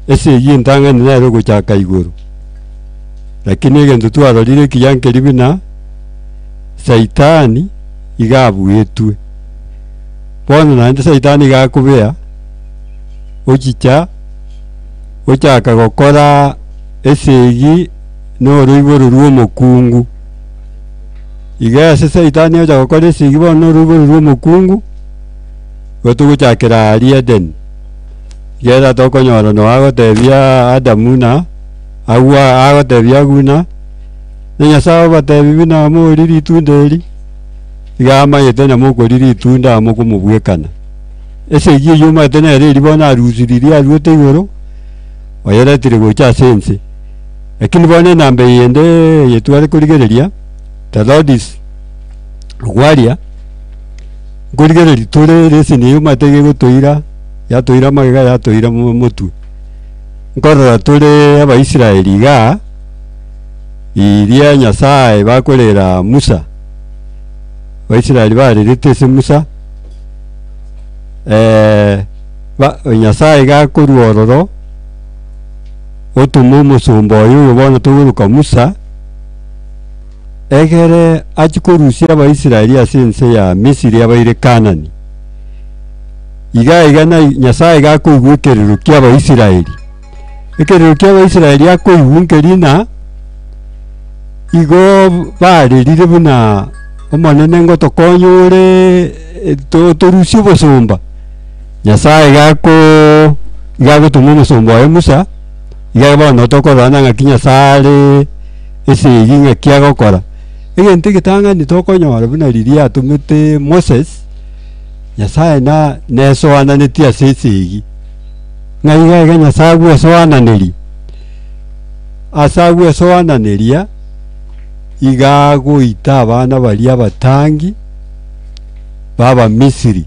esegi entang'ani nere ogochaka igoro. Lakini egento twarorire ekiya nkeri buna, saitani iga abuetwe. Bono naende saitani iga akobea, ochicha ochaka gokora esegi na oroiboro rw'omokungu. Iga ase saitani ocha gokora esegi bono na oroiboro rw'omokungu, igo togochakera aria Edeni. Ekiagera tokonyora Noa agotebia Adamu na Hawa agotebia agwo buna, na Nyasae obatebi buna morie ritunda eri, iga amanyete na mokoria ritunda amo komobwekana. Esegi eyio omanyete nere eria bono arusiririe aruete igoro, oyeretire gocha ase ense. Lakini bono enamba eye ende eye tware korigereria, the Lord is Ogwaria, nkorigereria tore lesson eye omanyete iga egotoira, yatoira magega yatoira motwe. Nkorora tore Abaisraeli igaa, riria Nyasae bakorera Musa, Abaisraeli barerete ase Musa, ba Nyasae iga akorwa ororo, otoma omosomba oye oyo bono togoroka Musa, egere achie korusia Abaisraeli ase ense ya Misiri abaire Kanani. Iga iga na Nyasae iga akoigwa ekerero ki'Abaisraeli. Ekerero ki'Abaisraeli akoigwa nkeri ng'a. Igo barerire buna Omonene ngotokonya ore torusie obosomba. Nyasae iga ako iga agotoma omosomba oye Musa, iga bono tokororana ng'aki Nyasae are esegi ng'aki agokora. Egento egetang'ani tokonyora buna riria atomete Moses, Nyasae na nesoananetie ase esegi. Ng'a iga iga Nyasae agwesoananerie. Ase agwesoananeria, iga agoita abana baria abatangi b'Abamisiri,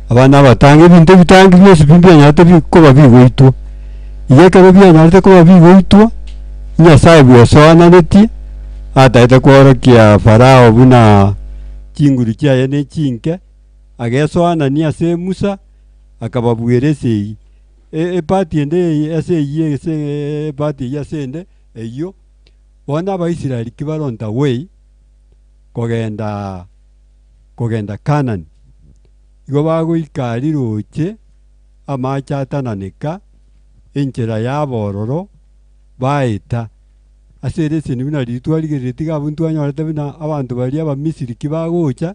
abana abatangi, ebinto ebitangi bionsi pi mbianyarete bi koba bigoitwa. Iga ekero bianyarete koba bigoitwa, Nyasaye bwesoananetie, atagete kworokia Farao buna chinguru chiaye ne chinke, agesoanania ase Musa, akababuera esegi. Epati ende eye ase eyio ase epati eyio ase ende eyio, bono Abaisraeli ki bare on the way kogenda kogenda Kanani, igo bagoika aria roche amache atananeka, enchera yaba ororo, baeta. Ase ereseni buna riria twarigereretie iga abwo ntwanyorete buna abanto baria Abamisiri ki bagocha,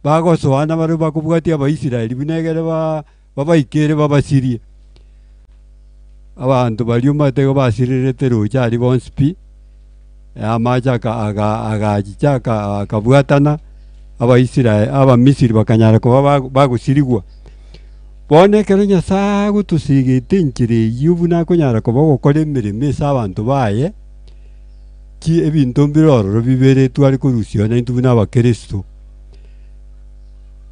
bagosoana barabwo bakobwatia Abaisraeli buna egere ba babaikere babasirie. Abanto baria omanyete igo basirerete roche aria bonsi pi, amache aka aga agachicha aka akabwatana, Abaisrae Abamisiri bakanyara koba bago bagosirigwa. Bono ekero Nyasae agotosigete enchera eyio buna akonyara koba ogokora emeremo ase abanto baye, ki ebinto mbire ororo bibere tware korusia naintwe buna abakristo.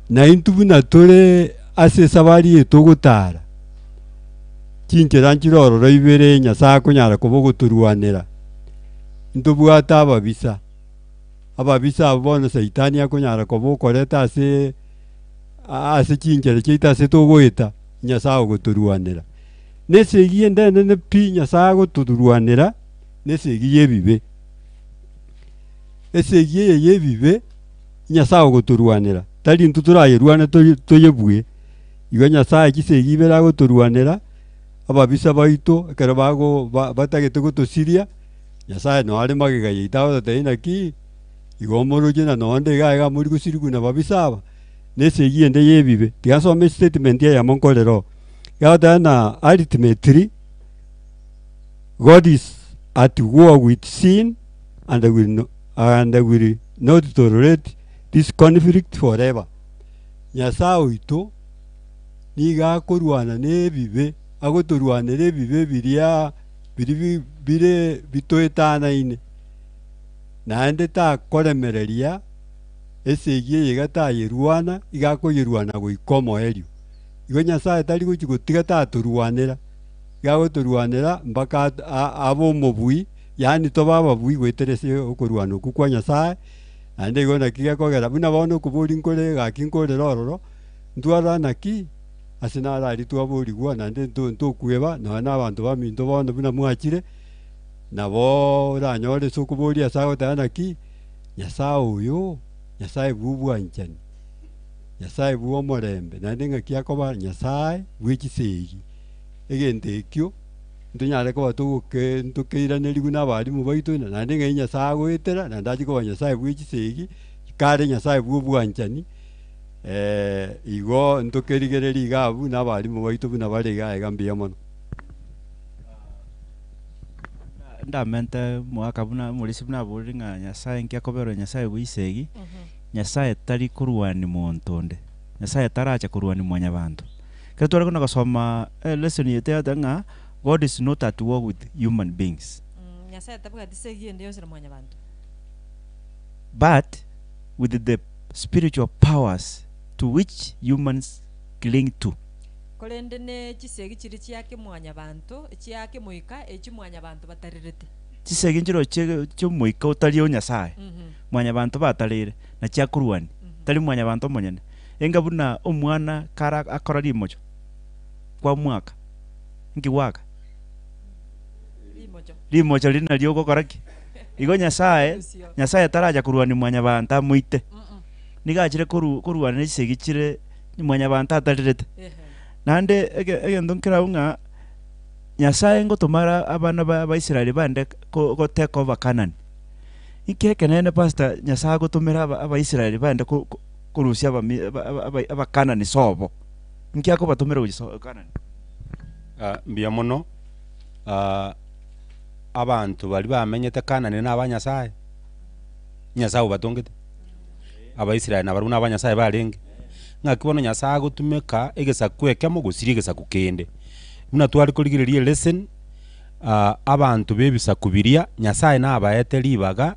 Naintwe buna tore ase esabari eye togotara, chinchera nchire ororo ibere Nyasae akonyara koba ogotorwanera, ntobwate ababisa, ababisa abwo bono saitani akonyara koba okoreta ase ase chinchera chiaito ase togoeta, Nyasae ogotorwanera. Na esegi ende enene pi Nyasae agotorwanera, na esegi ya ebibe. Esegi eye ya ebibe, Nyasae ogotorwanera, tari intwe torayerwane toye toyebue. Igo Nyasae chisegi ibere agotorwanera, ababisa baito ekero bago ba batagete gotosiria, Nyasae noo are magega yaito agototebia naki, igo omoroche na nonde iga iga mori gosirigwa na babisa aba, na esegi ende ya ebibe. Tiga nsome estatement eyemo nkorere oo, egoteba ng'a ultimately, God is at war with sin and will no and will not tolerate this conflict forever. Nyasae oito nigo akorwana na ebibe, agotorwanera ebibe biria biri bi bire bitoetanaine, naende takoremereria esegi eye iga tayerwana, iga akoyerwana goika omoerio. Igo Nyasae tari gochi gotiga tatorwanera, iga agotorwanera mpaka abe omobui. Yaani tobe ababui goetera ase okorwana okwo kwa Nyasae, naende igo naki gekogera buna bono okoboria nkore gaki nkorere ororo, ntwarora naki ase naro aria twaborigwa naende nto ntokweba nonya na abanto baminto bono buna mwachire, nabo oranyore ase okoboria ase agoteba naki, Nyasae oyo, Nyasae bwa obwanchani, Nyasae bwa omorembe, naende ng'aki akoba Nyasae bwe chisegi, egento ekio. Ntonyare koba togoke ntokeiraneriwu na abalimu baito, na naende ng'ai Nyasae agoetera, naende achie koba Nyasae bwe chisegi, kare Nyasae bwa obwanchani, igo ntokerigereria iga abwo na abalimu baito buna bare iga iga mbuya mono. Ndamente omogaka buna omorisia buna aborire ng'a Nyasae nki akoberwa Nyasae bwa isegi, Nyasae tari korwania monto onde, Nyasae taracha korwania mwanyabanto. Ekero tware kona gosoma elesson eye teyate ng'a God is not at war with human beings. Nyasaye tabwati segi ende yonsi na mwanyabanto. But with the spiritual powers to which humans cling to. Korende ne chisegi chiria chia kemwanyabanto, chia kemoika, echio mwanyabanto batarerete. Chisegi nchiroo chie chiomoika otari o Nyasaye, mwanyabanto batarire, na chiakorwania, tari mwanyabanto omonyene. Enga buna omwana kare akora rimocho kwamwaka, inki gwaka? Rimocho riria nario ogokora ki? Igo Nyasaye, Nyasaye taracha korwania mwanyabanto amoite. Nigo achire koru korwana ne chisegi chire mwanyabanto atarirete. Naende ege egento nkerabwo ng'a Nyasaye ngotomare abana ba abaisraeli bande ko go take over Canaan. Inki ekenene pastor Nyasaye agotomera aba abaisraeli baende ko ko korusia abami aba aba aba abakanani sobo? Inki akobatomera gochia so Kanani? Mbuya mono, abanto baria bamenyete Kanani na aba Nyasaye, Nyasaye obatongete, Abaisraeli nabarabwo na aba Nyasaye barenge. Ng'aki bono Nyasaye agotumeka egesaku ekemo gosiria egesaku kende. Buna tware korigereria elesson, abanto ba ebisaku biria, Nyasaye nabaete ribaga,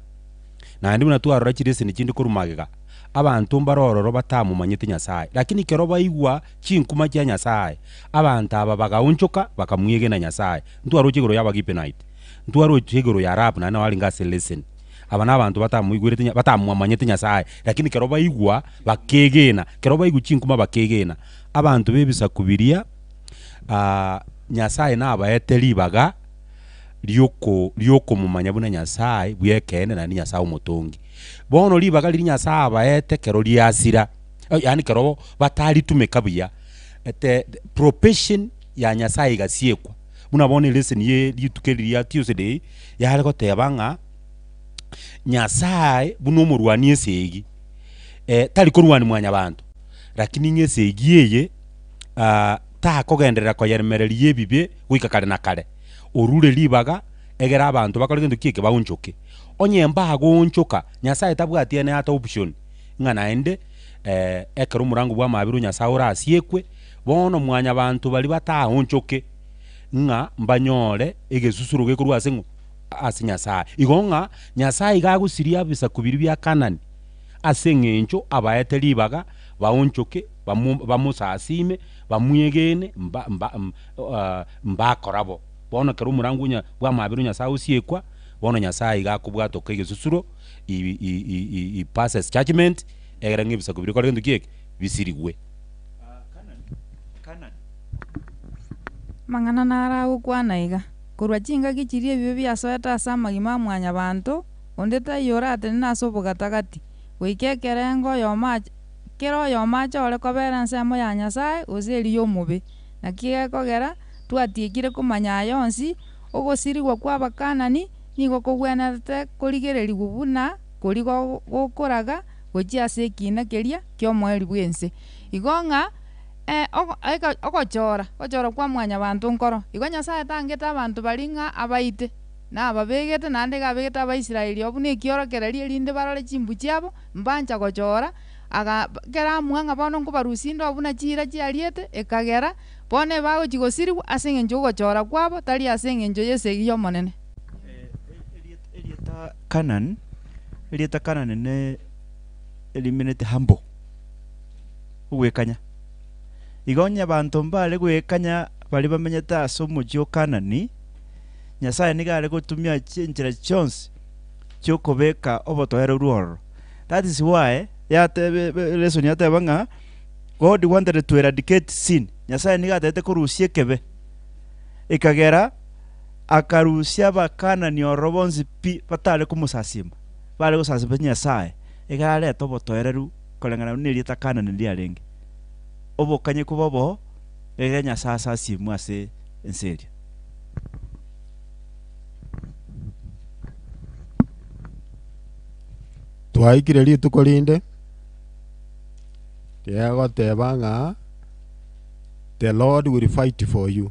naende buna twarora chilesson chinde korwa magega, abanto mbare ororo batamomanyete Nyasaye, lakini ekero baigwa chinkuma chia Nyasaye, abanto aba bagaonchoka bakamwegena Nyasaye. Ntwaroche igoro ya Abagibeonite, ntwaroche igoro ya Rahabu naende nabo arenge ase lesson. Aba nabanto batamoigwerete Nya batamwamanyete Nyasaye, lakini ekero baigwa bakegena, ekero baigwa chinkuma bakegena. Abanto b'ebisaku biria Nyasaye nabaete ribaga rioko riokomomanya buna Nyasaye bw'ekeene naende Nyasaye omotongi. Bono ribaga riria Nyasaye abaete ekero riasira, yaani ekero bataritumeka buya, the probation ya Nyasaye egasiekwa. Buna bono elesson ye rituko eri ria Tuesday, yare goteba ng'a Nyasaye buna omorwani esegi, tari korwania mwanyabanto, lakini ng'a esegi eye takogenderera koyeremereria ebibe goika kare na kare, orure ribaga egere abanto bakore gento ki eke baonchoke. Onye mbagoonchoka, Nyasaye tabwati any other option ng'a naende ekero omorango bwa amaabera o Nyasaye orasiekwe, bono mwanyabanto baria bataonchoke ng'a mbanyore egesusuro gekorwa ase ng'o? Ase Nyasaye. Igo ng'a Nyasaye iga agosiria ebisaku biria bia Kanani ase eng'encho abaete ribaga baonchoke bamosasime, bamwegene, mba mba mbakora bo. Bono ekero omorango onya bw'amaabera o Nyasaye osiekwa, bono Nyasaye iga akobwatoka egesusuro, he passes judgement, egere ng'a ebisaku biria bikore gento ki eke? Bisirigwe. Amang'ana naro agokwana iga, Korwa chingaki chiria ebibe biasoete ase amagima a mwanyabanto, onde taiyo oratenene ase obogatagati, goika ekerengo oyomo ache kera oyomo achore kobera ensemo ya Nyasae gose eria y'omobe. Naki gekogera twatiekire komanya aya onsi, ogosirigwa kw'Abakanani nigo kogwenerete korigererigwa buna koria gokoraga gochia ase ekiina keria ki'omoerio bw'ense. Igo ng'a ogochora, ogochora kwa mwanyabanto nkoro. Igo Nyasae tangete abanto baria ng'a abaite, nababegete naende iga abegete Abaisraeli oo buna ekiorokererio erinde barore chimbu chiabo, mbancha gochora, aga kera amua ng'a bono nkobarusia inde oo buna chiira chiariete, ekagera bono ebagochia gosirigwa ase eng'encho y'ogochora kwabo, tari ase eng'encho y'esegi y'Omonene. Erieta Canaan, erieta Canaan ne erimineti humble, ogwekanya. Igo onye abanto mbare goekanya baria bamenyete ase omochie o Kanani, Nyasae nigo are gotumia chinchera chionsi chi'okobeka obotoereru ororo. That is why yatebe lesson yateba ng'a God wanted to eradicate sin. Nyasae nigo atagete korusia ekebe, ekagera akarusia abakanani ororo bonsi pi batare komosasima, bare gosasima chinyasae, ekero arete obotoereru koreng'ana buna erieta Kanani riarenge. Obokanyeku bobo, ekero Nyasae asasimwe ase ense eria. Twaikire rituko rinde, riagoteba ng'a the Lord will fight for you,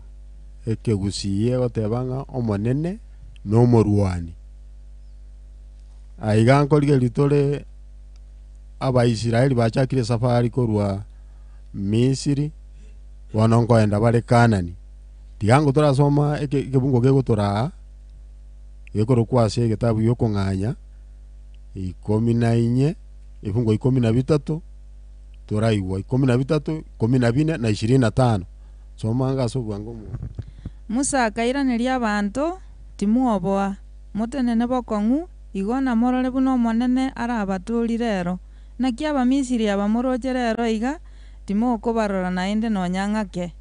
ekegusii egoteba ng'a Omonene nomorwani. Aiga nkorigereria tore Abaisraeli bachakire esafari korwa Misiri, bono nkoenda bare Kanani. Tiga ango torasoma eke ekebungo kegotoraa, gekorokwa ase egetabu gi'okong'anya ikomi na inye, ebifungo ikomi na bitato, toraigwa ikomi na bitato, ikomi na bine, na ishirini na tano. Soma anga ase obwango omonto. Musa akairaneria abanto, Timwoboa, motenene bokong'u, igo namorore buna Omonene arabatoorie rero. Naki Abamisiri aba moroche rero iga, timokobarora naende nonya ng'ake.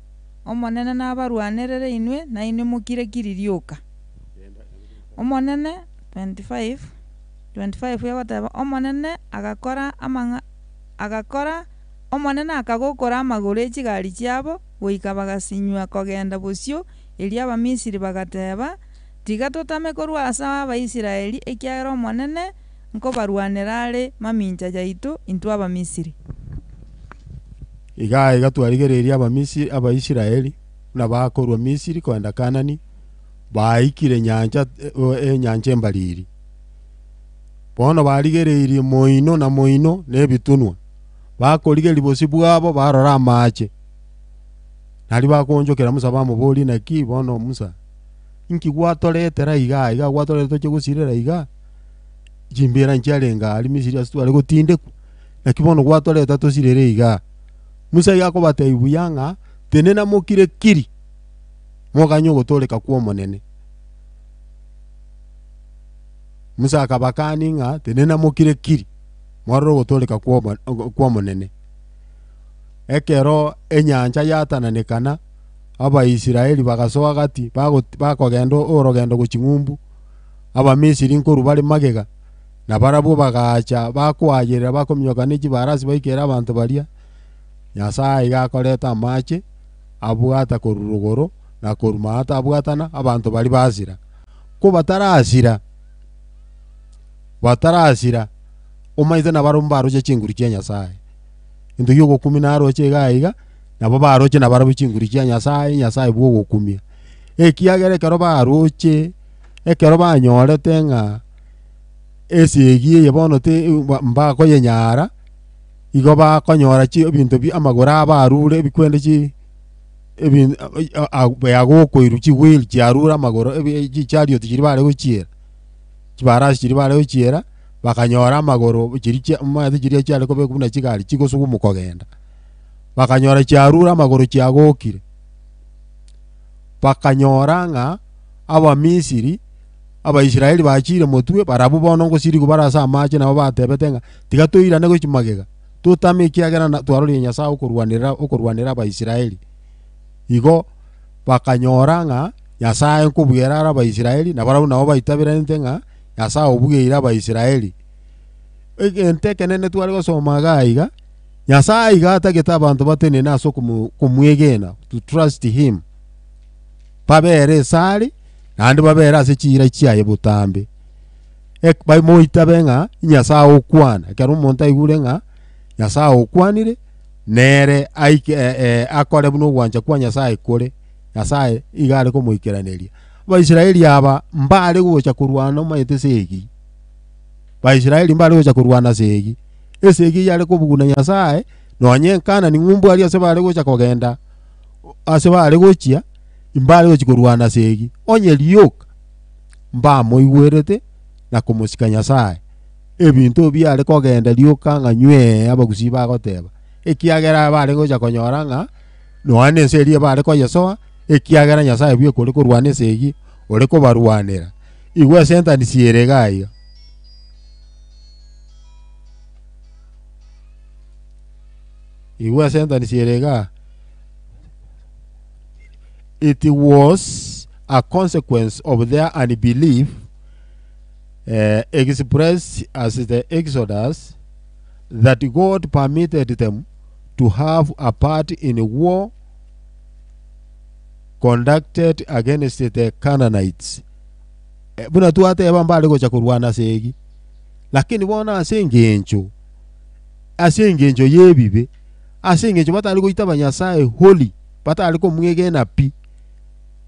Omonene nabarwanerere inwe, nainwe mokire-kiri rioka. Omonene 25 25 egoteba, Omonene agakora amang'a agakora Omonene akagokora amagoro e chigari chiabo, goika bagasinywa kogenda bosio. Erio Abamisiri bagateba, Tiga totame korwa ase Abaisraeli, ekiagera Omonene. Nkobarwanera are mamincha yaito intwe Abamisiri. Iga aiga twarigereirie Abamisiri, Abaisraeli, buna bakorwa Misiri kogenda Kanani, baikire nyancha enyancha embariri. Bono barigereirie moino na moino na ebitunwa, bakorigereria bosio bwabo barora amache. Nario bakoonchokera Musa bamoborie, Naki bono Musa, inki gwatoretera iga aiga gwatoretera toche gosirera iga? Chimbeera nchiarenge aria Misiri ase tware gotindekwa, naki bono gwatoreta tosirere igaa? Musa iga akobatebia buya ng'a, Tenena mokire kiri, moganye ogotooreka kw'Omonene. Musa akabakania ng'a, Tenena mokire kiri, morore ogotooreka kw'Omonene. Ekero enyancha yatananekana, Abaisraeli bagasoa gati, bakogenda orogendo gochia ng'umbu, Abamisiri nkorwa bare magega, na barabwo bagaacha bakoayerera bakominyoka ne chibarasi baikere abanto baria. Nyasae iga akoreta amache, abwata korwa rogoro na korwa maata abwatana, abanto baria basira. Ko batarasira, batarasira, omanyete nabarabwo mbaroche chinguru chia Nyasae. Egento giogokumia naroche iga iga, nabo baroche nabarabwo chinguru chia Nyasae, Nyasae bwogokumia. Ekiagera ekero baroche, ekero banyorete ng'a esegi eye bono te mbakoyenyara, igo bakonyora chi ebinto bi amagoro abo arure ebikwende chi ebi agokoirwa chiwheel chiarure amagoro ebi chichariot chiria bare gochiera, chibarasi chiria bare gochiera, bakanyora amagoro chiria chia omanyete chiria chiare kobekwa buna chigari chigosugumwa kogenda. Bakanyora chiarure amagoro chiagokire, bakanyora ng'a Abamisiri, Abaisraeli bachiire motwe, barabwo bono ngosirigwa bare ase amache, nabo batebete ng'a, Tiga toirane gochia magega, totame ekiagera na twarorire Nyasae okorwanerera okorwanera Abaisraeli. Igo bakanyora ng'a Nyasae nkobuera are Abaisraeli, na barabwo nabo baitaberanete ng'a Nyasae obugeire Abaisraeli. Egento ekenene tware gosoma iga iga, Nyasae iga atagete abanto batenene ase okomo komwegena, to trust him. Babere esare, naende babere ase chiira chiaye botambe. Ek bamoitabe ng'a Nyasae okwana, ekero omonto aigure ng'a Nyasae okwanire, nere aike akore buna ogwancha kwa Nyasae kore, Nyasae iga are komoikeraneria. Abaisraeli aba mbare gocha korwana omanyete esegi, Baisraeli mbare gocha korwana esegi, esegi yare kobuguna Nyasae, nonye Kanani ng'umbu aria ase bare gocha kogenda ase bare gochia, imbare gochia korwana esegi, onye rioka mbamoigwerete na komosika Nyasae. Ebinto biare kogenda rioka ng'a nywee abagusii bagoteba, ekiagera bare gocha konyora ng'a nonya na ense eria bare koyesoa, ekiagera Nyasae bweka ore korwana esegi, ore kobarwanera. Igwa esentanisi ere iga iga. Igwa esentanisi ere igaa. It was a consequence of their unbelief expressed as the Exodus that God permitted them to have a part in war conducted against the Canaanites. Eh, Buna twateba mbare gocha korwana ase lakini bono ase engencho ase engencho y'ebibe ase engencho batari goitaba Nyasae holy batari komwegena pi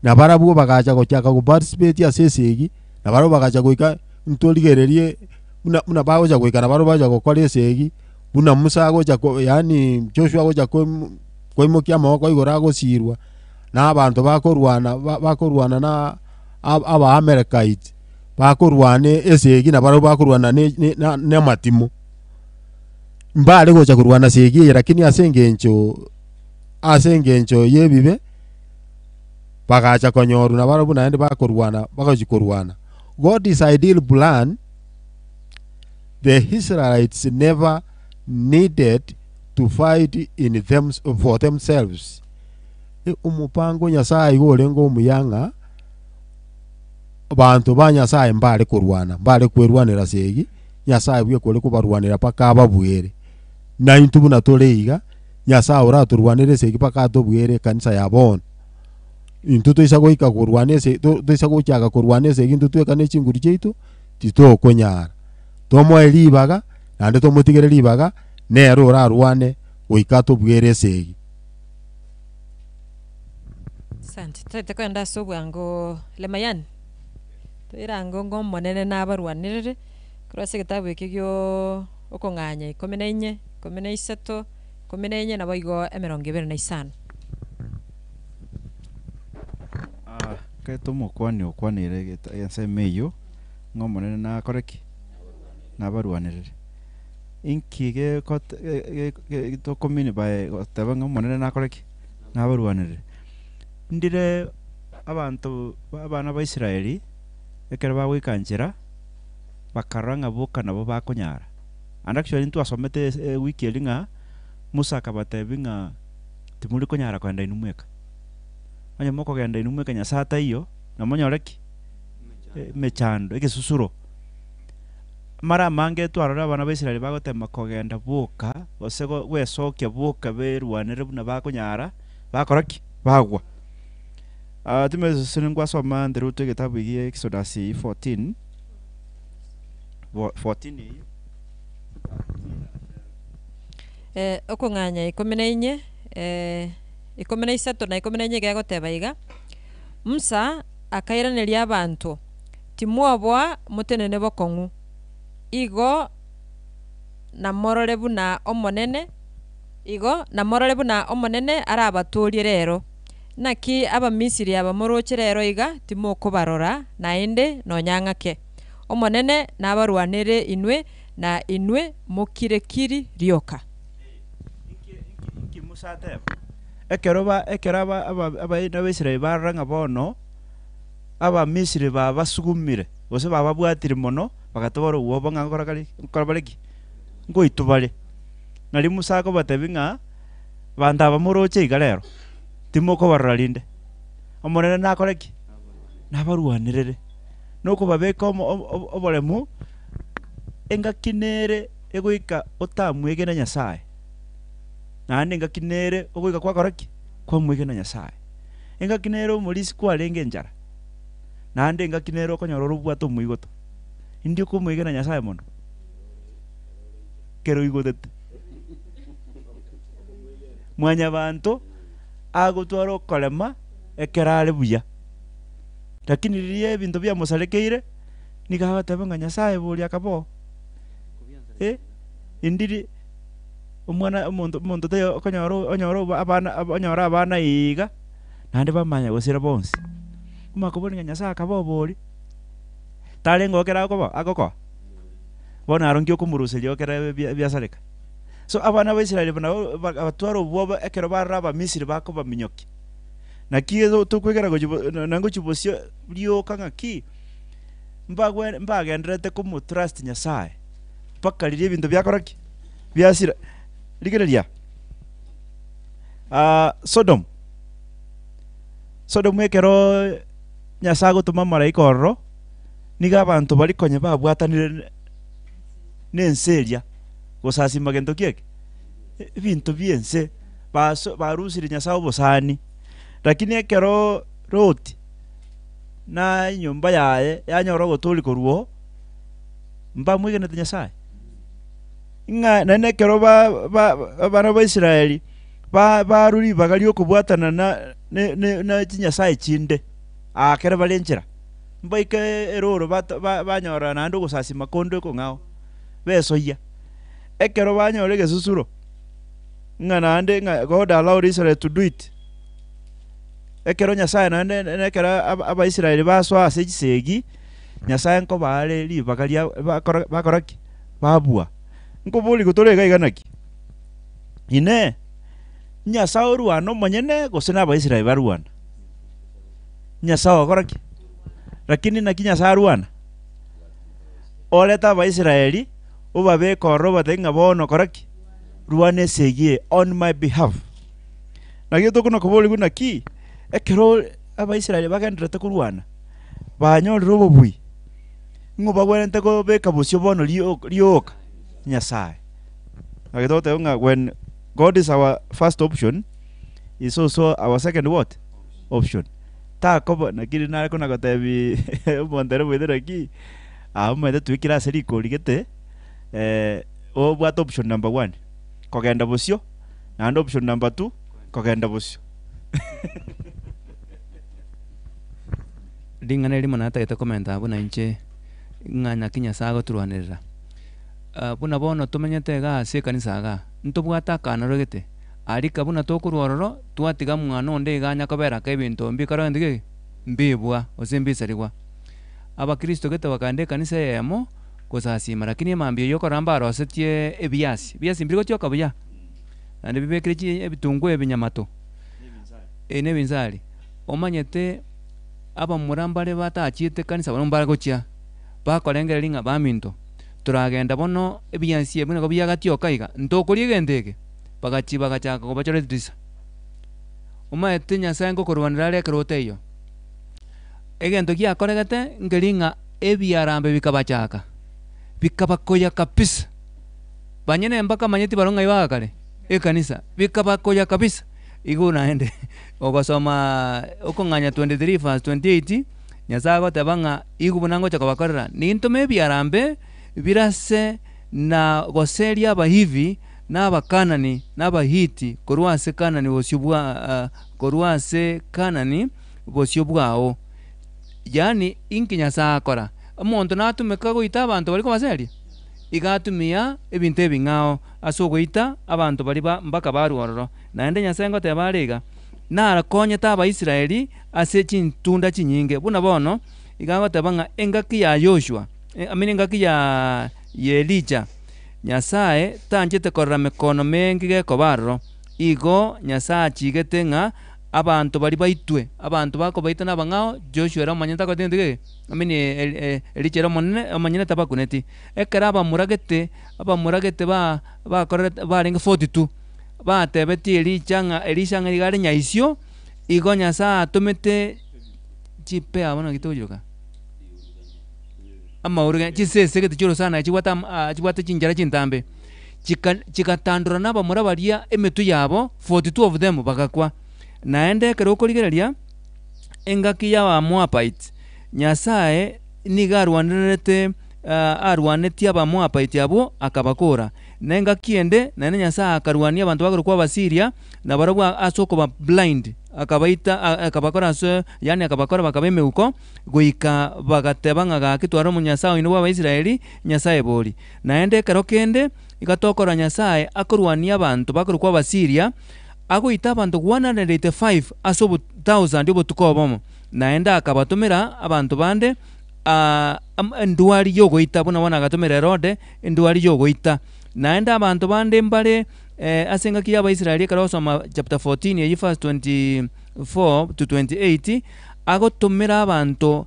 na barabwo bagacha gochaka go participate ase esegi na barabwo bagacha goika ntorigererie buna buna bagocha goika na barabwo bagocha gokora esegi buna Musa agocha ko yaani Joshua agocha koim koimokia amaboko igoro agosirwa, na abanto bakorwana ba bakorwana na aba Abaamalekite, bakorwana esegi na barabwo bakorwana ne ne na na amatimo. Mbare gocha korwana esegi eye lakini ase engencho ase engencho y'ebibe, bagacha konyorwa nabarabwo naende bakorwana bagochi korwana. God is ideal plan, the Israelites never needed to fight in them, for themselves. E, Omopango o Nyasaye igo orenge omuya ng'a abanto ba Nyasaye mbare korwana, mbare kwerwanera esegi, Nyasaye bweka ore kobarwanera mpaka ababuere. Naintwe buna tore iga, Nyasaye oratorwanere esegi mpaka atobuere ekanisa ya bono. Intwe toisa goika korwana ese to toisa gochaka korwana esegi intwe tweka ne chinguru chiaito, titokonyara. Tomoe ribaga, naende tomotigere ribaga, nere orarwane goika atobuere esegi. Asante. Toete kogenda ase obwango Lemayian, toirange ng'a Omonene nabarwanerere, korwa ase egetabu eke gioooo okong'anya ikomi na inye, ikomi na isato, ikomi na inye, naboigo emerongo ebere na isano. Ekero omokuani okwanire ensemo eyio, ng'a Omonene nakore ki? Nabarwanerere. Inki tokomini by goteba ng'a Omonene nakore ki? Nabarwanerere. Ndire abanto abana ba Israeli, ekero bagoika nchera, bakarora ng'a boka nabo bakonyara. And actually ntwasomete ewiki eria ng'a Musa akabatebia ng'a timori konyara kogenda inwe mweka. Onye mokogenda inwe mweka Nyasae ataiyo, namonyore ki? Emechando, egesusuro. Amara amange twarorire abana ba Israeli bagotema kogenda boka, gose gwesokia boka berwanere buna bakonyara, bakora ki? Bagwa. Timesosire ngwasoma nterutwe egetabu eke gia Exodus 14, 14 eyio. Okong'anya ikomi na inye, ikomi na isato na ikomi na inye iga egoteba iga, Musa akairaneria abanto, Timwoboa motenene bokong'u, igo namorore buna Omonene, igo namorore buna Omonene arabatoorie rero. Naki Abamisiri aba moroche rero iga timokobarora naende nonya ng'ake. Omonene nabarwanere inwe, na inwe mokire-kiri rioka. Inki Musa ateba? Ekero ba ekero aba aba abaina b'Israeli barora ng'a bono Abamisiri babasugumire, gose bababwatire mono, bagatwara obwoba ng'a nkora kare nkora bare ki? Ngoitwa bare. Nario Musa akobatebia ng'a, abanto aba moroche iga rero, timokobarora rinde. Omonene nakore ki? Nabarwanerere. Nokobabeka omo obo oboremu, engaki nere egoika otamwegena Nyasae, naende engaki nere ogoika kwakora ki? Kwamwegena Nyasae. Engaki nere omorisia kwarenge enchara, naende engaki nere okonyora ore obwate omoigoto. Indi okomwegena Nyasae mono? Kero oigotete. Mwanyabanto agotwara okorema ekero are buya, lakini riria ebinto biamosarekeire, nigo agoteba ng'a Nyasae boria akaba oo. Eh, indiri omwana omonto omonto taiyo okonyora onyore abana onyore abana iga, naende bamanya gosira bonsi. Omakobori ng'a Nyasae akaba obori, tarenge oo ekero akoba agokoa? Bono aro nki okomoruseria ekero ebia ebiasareka. So abana ba Israel nabo bagatwara obwoba ekero barora Abamisiri bakobaminyokia. Naki tokwegera gochia bo na ngochia bosio rioka ng'aki, mbagwe mbagendererete komotrust Nyasaye, mpaka riria ebinto biakora ki? Biasira. Rigereria, Sodom, Sodom ekero Nyasaye agotoma amalaika ororo, nigo abanto baria konya babwatanire na ense eria, gosasima gento ki eke? Ebinto bia ense, baso barusirie Nyasaye obosani. Lakini ekero Loti na enyomba yaye yanyora ogotoria korwa oo, mbamwegenete Nyasaye. Ng'a naende ekero ba- ba abana ba Israeli ba barwa ribaga ri'okobwatana na ne ne ne chinyasae chinde, aa kere bare nchera, mbaike eroro bato ba banyora naende ogosasima konde okong'ao, besoyia. Ekero banyora egesusuro, ng'a naende ng'a God allowed Israel to do it, ekero Nyasaye naende na ekero aba Abaisraeli basoa ase chisegi, Nyasaye nkobaa are ribaga ria bakora bakora ki? Babua. Nkoboria tore iga iga naki? Inee! Nyasae orwane omonyene gose na Abaisraeli barwane? Nyasae ogokora ki? Lakini naki Nyasae arwana? Orete Abaisraeli obabeke ororo obatebie ng'a bono kora ki? Rwana esegi eye on my behalf. Naki tokona koborigwa naki ekero Abaisraeli bagendererete korwana, banyorire obobui, ng'o bagwenerete kobeka bosio bono rioka? Nyasae. Naki togoteba ng'a when God is our first option, is also our second what? Option. Takoba naki nare kona gotebi omonto ere omoete naki, aa omanyete twikire ase rikori gete. Obwate option number one, kogenda bosio, naende option number two, kogenda bosio. Ring'ana erimo natagete komenta abwo na inche, ng'a naki Nyasae agoturwanerera. Buna bono tomenyete iga ase ekanisa igaa, ntobwate akanoro gete, arika buna tokorwa ororo, twatiga mwana onde iga anya kobera aka ebinto mbikora gento ki? Mbibwa gose mbisarigwa. Abakristo gete bakaenda ekanisa eyemo, gosasima, lakini emambia eyio okorora mbarosetie ebiasi, ebiasi mbiri gotioka buya, naende bibekire chi ebitunguo ebinyamato, eh na ebinsari. Omanyete abamura mbare batachiete kanisa barabwo mbare gochia, bakorengereria ng'a baminto, toragenda bono ebiasi ebi nigo biagatioka iga, ntokoria egento eke? Bagachia bagachaka kobachora edirisa. Omanyete Nyasaye ngokorwanera are ekero otaiyo. Egento giakoregete nkeri ng'a ebiarambe bikabachaka, bikabakoya kabisa. Banyene mbakamanyeti barabwo ng'ai bagakare ekanisa, bikabakoya kabisa. Igo naende ogosoma okong'anya 23 verse 28, Nyasae agoteba ng'a igo buna ngocha kobakorera, nintome ebiarambe birase na goseria Abahivi, na Abakanani, na Abahiti korwa ase Kanani bosio bwa korwa ase Kanani bosio bwao. Yaani inki Nyasae akora? Omonto natumeka goita abanto baria kobaseria? Iga atumia ebinto ebing'ao ase ogoita abanto baria ba mpaka barue ororo. Naende Nyasae ngoteba are iga, Narakonyete Abaisraeli ase chintunda chinyinge. Buna bono iga agoteba ng'a engaki ya Yoshua, I mean engaki ya Elija, Nyasae tanchete korora mekono menge gekoba aroro. Igo Nyasae achigete ng'a abanto baria baitwe, abanto bakobaita nabang'ao, Joshua ere omonyene takoreti gento geke, I mean Elija ere omonene omonyene tabakuneti. Ekero abamuragete, abamuragete ba bakorete barenge 42, batebetie Elija ng'a Elisha ng'a iga are nyaisio, igo Nyasae atomete chipea bono naki togochiroka? Amauruge chisese gete chi'orosana chibwate ama chibwate chinchera chintambe, chika chigatandora na abamura baria emetwe yabo, 42 of them bagakwa. Naende ekero okorigereria, engaki y'Abamoabites, Nyasae nigo arwanererete arwanetie Abamoabaiti abwo akabakora. Na engaki ende naende Nyasae akarwania abanto bakorokwa Abasiria, na barabwo ase okoba blind, akabaita akabakora ase yaani akabakora bakaba emeuko, goika bagateba ng'a gaki tware omonyasae oino bw'Abaisraeli, Nyasae bori. Naende ekero kende iga tokorora Nyasae akorwania abanto bakorokwa Abasiria, agoita abanto 185 ase obo thousand obotuko obomo, naende akabatomera abanto bande endwari y'ogoita, buna bono agatomera Herode endwari y'ogoita. Naende abanto bande mbare ase engaki y'Abaisraeli ekero ogosoma chapter 14 eyio verse 24 to 28, agotomera abanto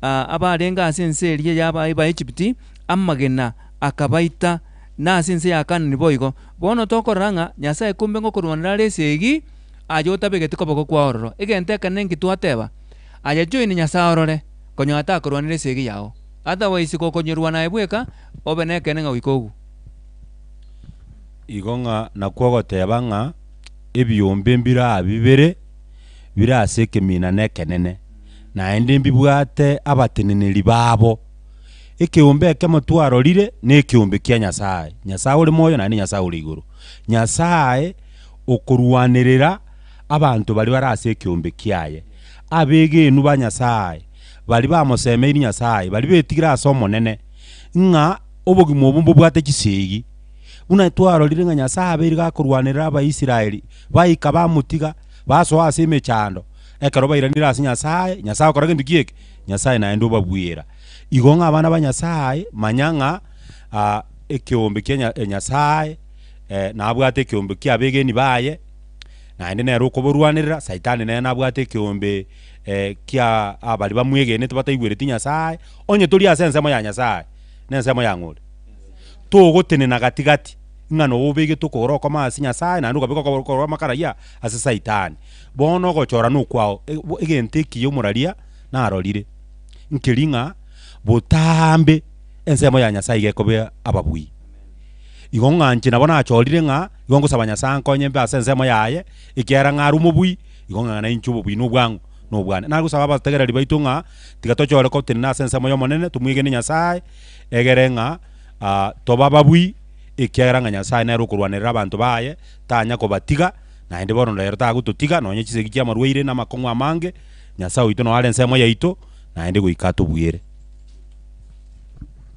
abarenge ase ense eria y'Abaegypti amagena, akabaita, na ase ense ya Kanani boigo. Bono tokorora ng'a Nyasae kumbe ngokorwanera are esegi, aye otabegeti koboko kwao ororo. Egento ekenene nki twateba? Aye join Nyasae orore, konyora takorwanera esegi yao. Otherwise gokonyorwana aye bweka, obe nekeene ng'a goika ogwe. Igo ng'a nakwo ogoteba ng'a ebiombe mbire aa bibere bire ase ekeminana ekenene, naende mbibwate abateneneri babo. Ekeombe ekemo twarorire nekeombe kia Nyasae, Nyasae ore moyo naende Nyasae ore igoro. Nyasae okorwanerera abanto baria bare ase ekeombe kiaye, abegenu ba Nyasae, baria bamosemeiri Nyasae, baria betigire ase Omonene, ng'a obogima obo mbobwate chisegi. Buna twarorire ng'a Nyasae abeire gakorwanerera Abaisraeli, baika bamotiga, basoa ase emechando, ekero bairanire ase Nyasae, Nyasae okora gento ki eke? Nyasae naende obabuera. Igo ng'a abana ba Nyasae, manya ng'a ekeombe kia Nya Nyasae nabwate ekeombe kia abegeni baye, naende nere okoborwanerera, saitani nere nabwate ekeombe kia abaria bamwegenete bataigwereti Nyasae, onye tori ase ensemo ya Nyasae, na ensemo ya ng'o ore? Togotenena gati gati, ng'a nobo obegete okogoro okomo ase Nyasae naende okabeka okogoro okomo karaiya ase saitani. Bono ogochora nokwao, egento ekiya omoraria narorire, nkeri ng'a botambe ensemo ya Nyasae iga ekoba ababui. Igo ng'a inche nabo nachorire ng'a igo ngosaba Nyasae ankonye mbe ase ensemo yaye, ekiagera ng'a are omobui, igo ng'a nainche obobui nobwang'u nobwane. Nagosaba abategereri baito ng'a tiga tochore gotenena ase ensemo y'Omonene, tomwegene Nyasae, egere ng'a. Tobe ababui, ekiagera ng'a Nyasae nere okorwanerera abanto baye, tanya kobatiga, naende bono rero tagototiga, nonye chisegi chi'amarwaire na amakong'u amange, Nyasae oito noo are ensemo yaito, naende goika atobuere.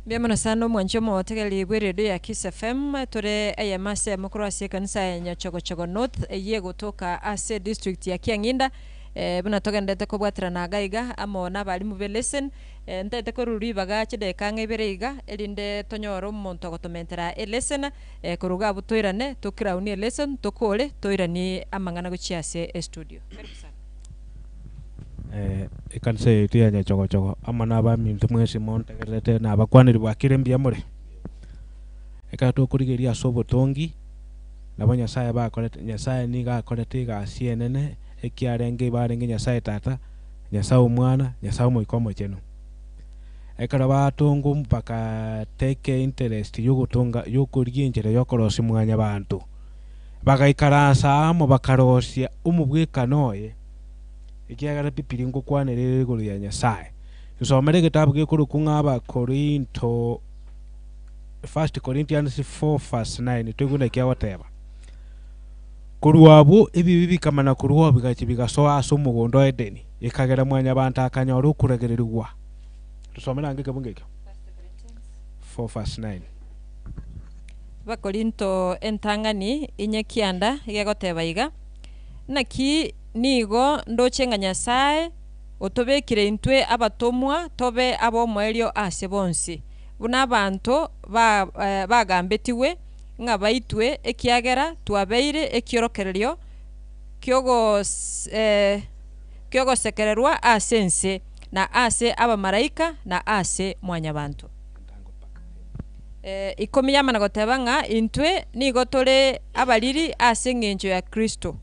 Mbuya mono sana omwanchi omotegereri bw'eredio ya Kiss FM, tore eyemo ase eyemo korwa ase ekanisa ya Nyachogochogo North eyio egotoka ase edistrict ya Kiang'inda, buna togendererete kobwaterana iga iga amo na abalimu be lesson, Ntaete korwa ribaga chidakika ang'e ibere iga, erinde tonyore omonto ogotomentera elesson, korwa iga abwo toirane, tocrownie elesson, tokore, toiranie amang'ana gochia ase estudio. Karibu sana. Ekanisa yaito ya Nyachogochogo amo na abaminto mwensi montegererete nabakwaneri bwakire mbuya more? Ekero tokorigereria ase obotongi, nabo Nyasaye bakorete, Nyasaye nigo akorete egasi enene, ekiarenge ibarenge Nyasaye Tata, Nyasae Omwana, Nyasae Omoika Omochenu. Ekero batongwa baka take interest yogotonga yokorigia enchera yokorosia mwanyabanto, bagaikaransa amo bakarosia omobwekano oye, ekiagera Bibilia ngokwanera ere igoro ya Nyasae. Nsomere egetabu gekorokwa ng'a Abakorinto, First Corinthians 4 verse 9 toigwe naki agoteba. Korwa abwo ebibe bikamana korwa oo bigachia bigasoa ase omogondo o Edeni, ekagera Mwanyabaanto akanyora okoragererigwa. Tusomere ange ekebungo ekio. 4 verse 9. Abakorinto entang'ani inye kianda egegoteba iga, Naki nigo ndoche ng'a Nyasae otobekire intwe abatomwa tobe ab'omoerio ase bonsi, buna abanto bagambetigwe, ng'a baitwe, ekiagera twabeire ekiorokererio ki'ogosekererwa ase ense, na ase abamalaika, na ase mwanyabanto. Ikomi yamana goteba ng'a intwe nigo tore abariri ase engencho ya Kristo,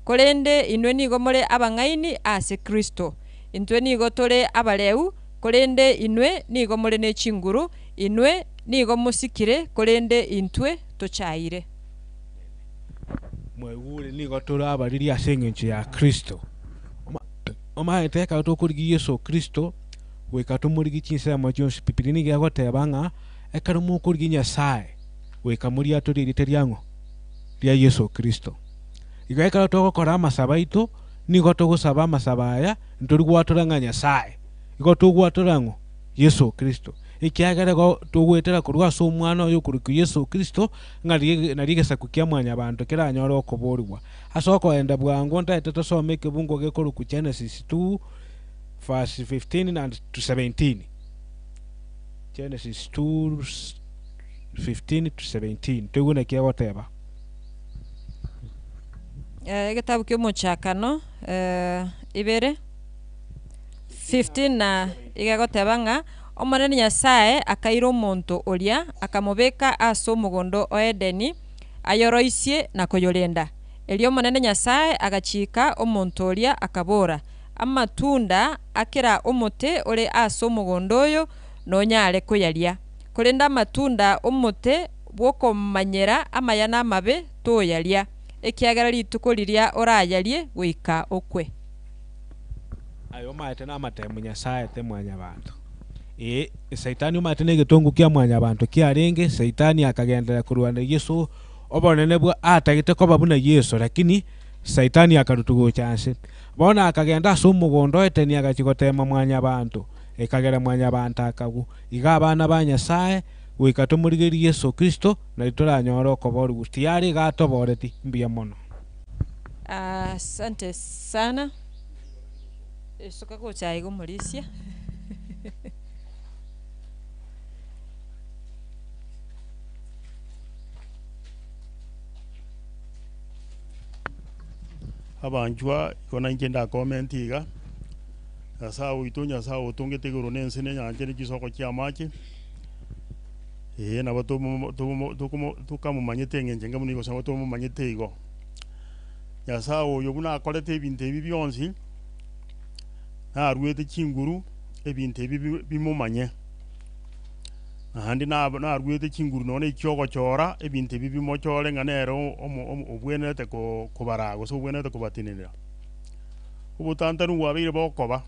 korende inwe nigo more abang'aini ase Kristo. Intwe nigo tore abareu, korende inwe nigo more ne chinguru, inwe Nigo mosikire, korende intwe tochaire. Mwaigure nigo tore abariri ase engencho ya Kristo. Omanyete ekero tokorigia Yeso Kristo, goika tomorigie chinsemo chionsi. Bibilia nigo egoteba ng'a ekero mokorigia Nyasae, goika moriatore erieta riang'o? Ria Yeso Kristo. Igo ekero togokora amasabo aito, nigo togosaba amasabo aya, ntori gwatora ng'a Nyasae, igo togwatora ng'o? Yeso Kristo. Ekiagera igo togoetera korwa ase Omwana oye okorokwa Yeso Kristo, ng'a nario egesaku kia mwanyabanto keranyore okoboorigwa. Ase okoenda bwango ntaete tosome ekebungo gekorokwa Genesis 2 verse 15 and to 17. Genesis 2 15 to 17 toigwe naki egoteba. Egetabu ki'omochakano ibere. 15 na iga egoteba ng'a Omonene Nyasae akaira omonto oria, akamobeka ase omogondo o Edeni, ayoroisie na koyorenda. Erio Omonene Nyasae agachika omonto oria, akabora, Amatunda a kera omote ore ase omogondo oyo nonyare koyaria, korende amatunda 'omote bw'okomanyera amaya na amabe toyaria, ekiagera rituko riria orayarie goika okwe. Aye omaete namatemu Nyasae aete mwanyabanto. Ee, Saitani omaete negetongu kia mwanyabanto kiarenge, Saitani akagenderera korwana Yeso obonene bwa atagete koba buna Yeso, lakini Saitani akarutwa gocha nse. Bono akagenda ase omogondo o Edeni agachia gotema mwanyabanto, ekagera mwanyabanto akagwa. Iga abana ba Nyasae, goika tomorigererie Yeso Kristo, nario toranyore okoborigwa. Tiyari iga atoboreti, mbuya mono. Asante sana. Esuka gocha aiga omorisia. Abanchwa, igo nainche ndakomenti iga, Nyasae oito, Nyasae otongete igoro na ense na enyancha ne chisoko chi'amache, ee nabo tomo tomo tokomo tokamomanyete eng'encho enga buna igo gose nabo tomomanyete igo. Nyasae oyo buna akorete ebinto ebi bionsi, naruete chinguru ebinto ebi bi- bimomanye, naende nab naruete chinguru nonya na echiogochora ebinto ebi bimochore ng'a nere omo omo obwenerete ko kobaraa gose obwenerete kobatenenera. Obotantanu bwabeire bokoba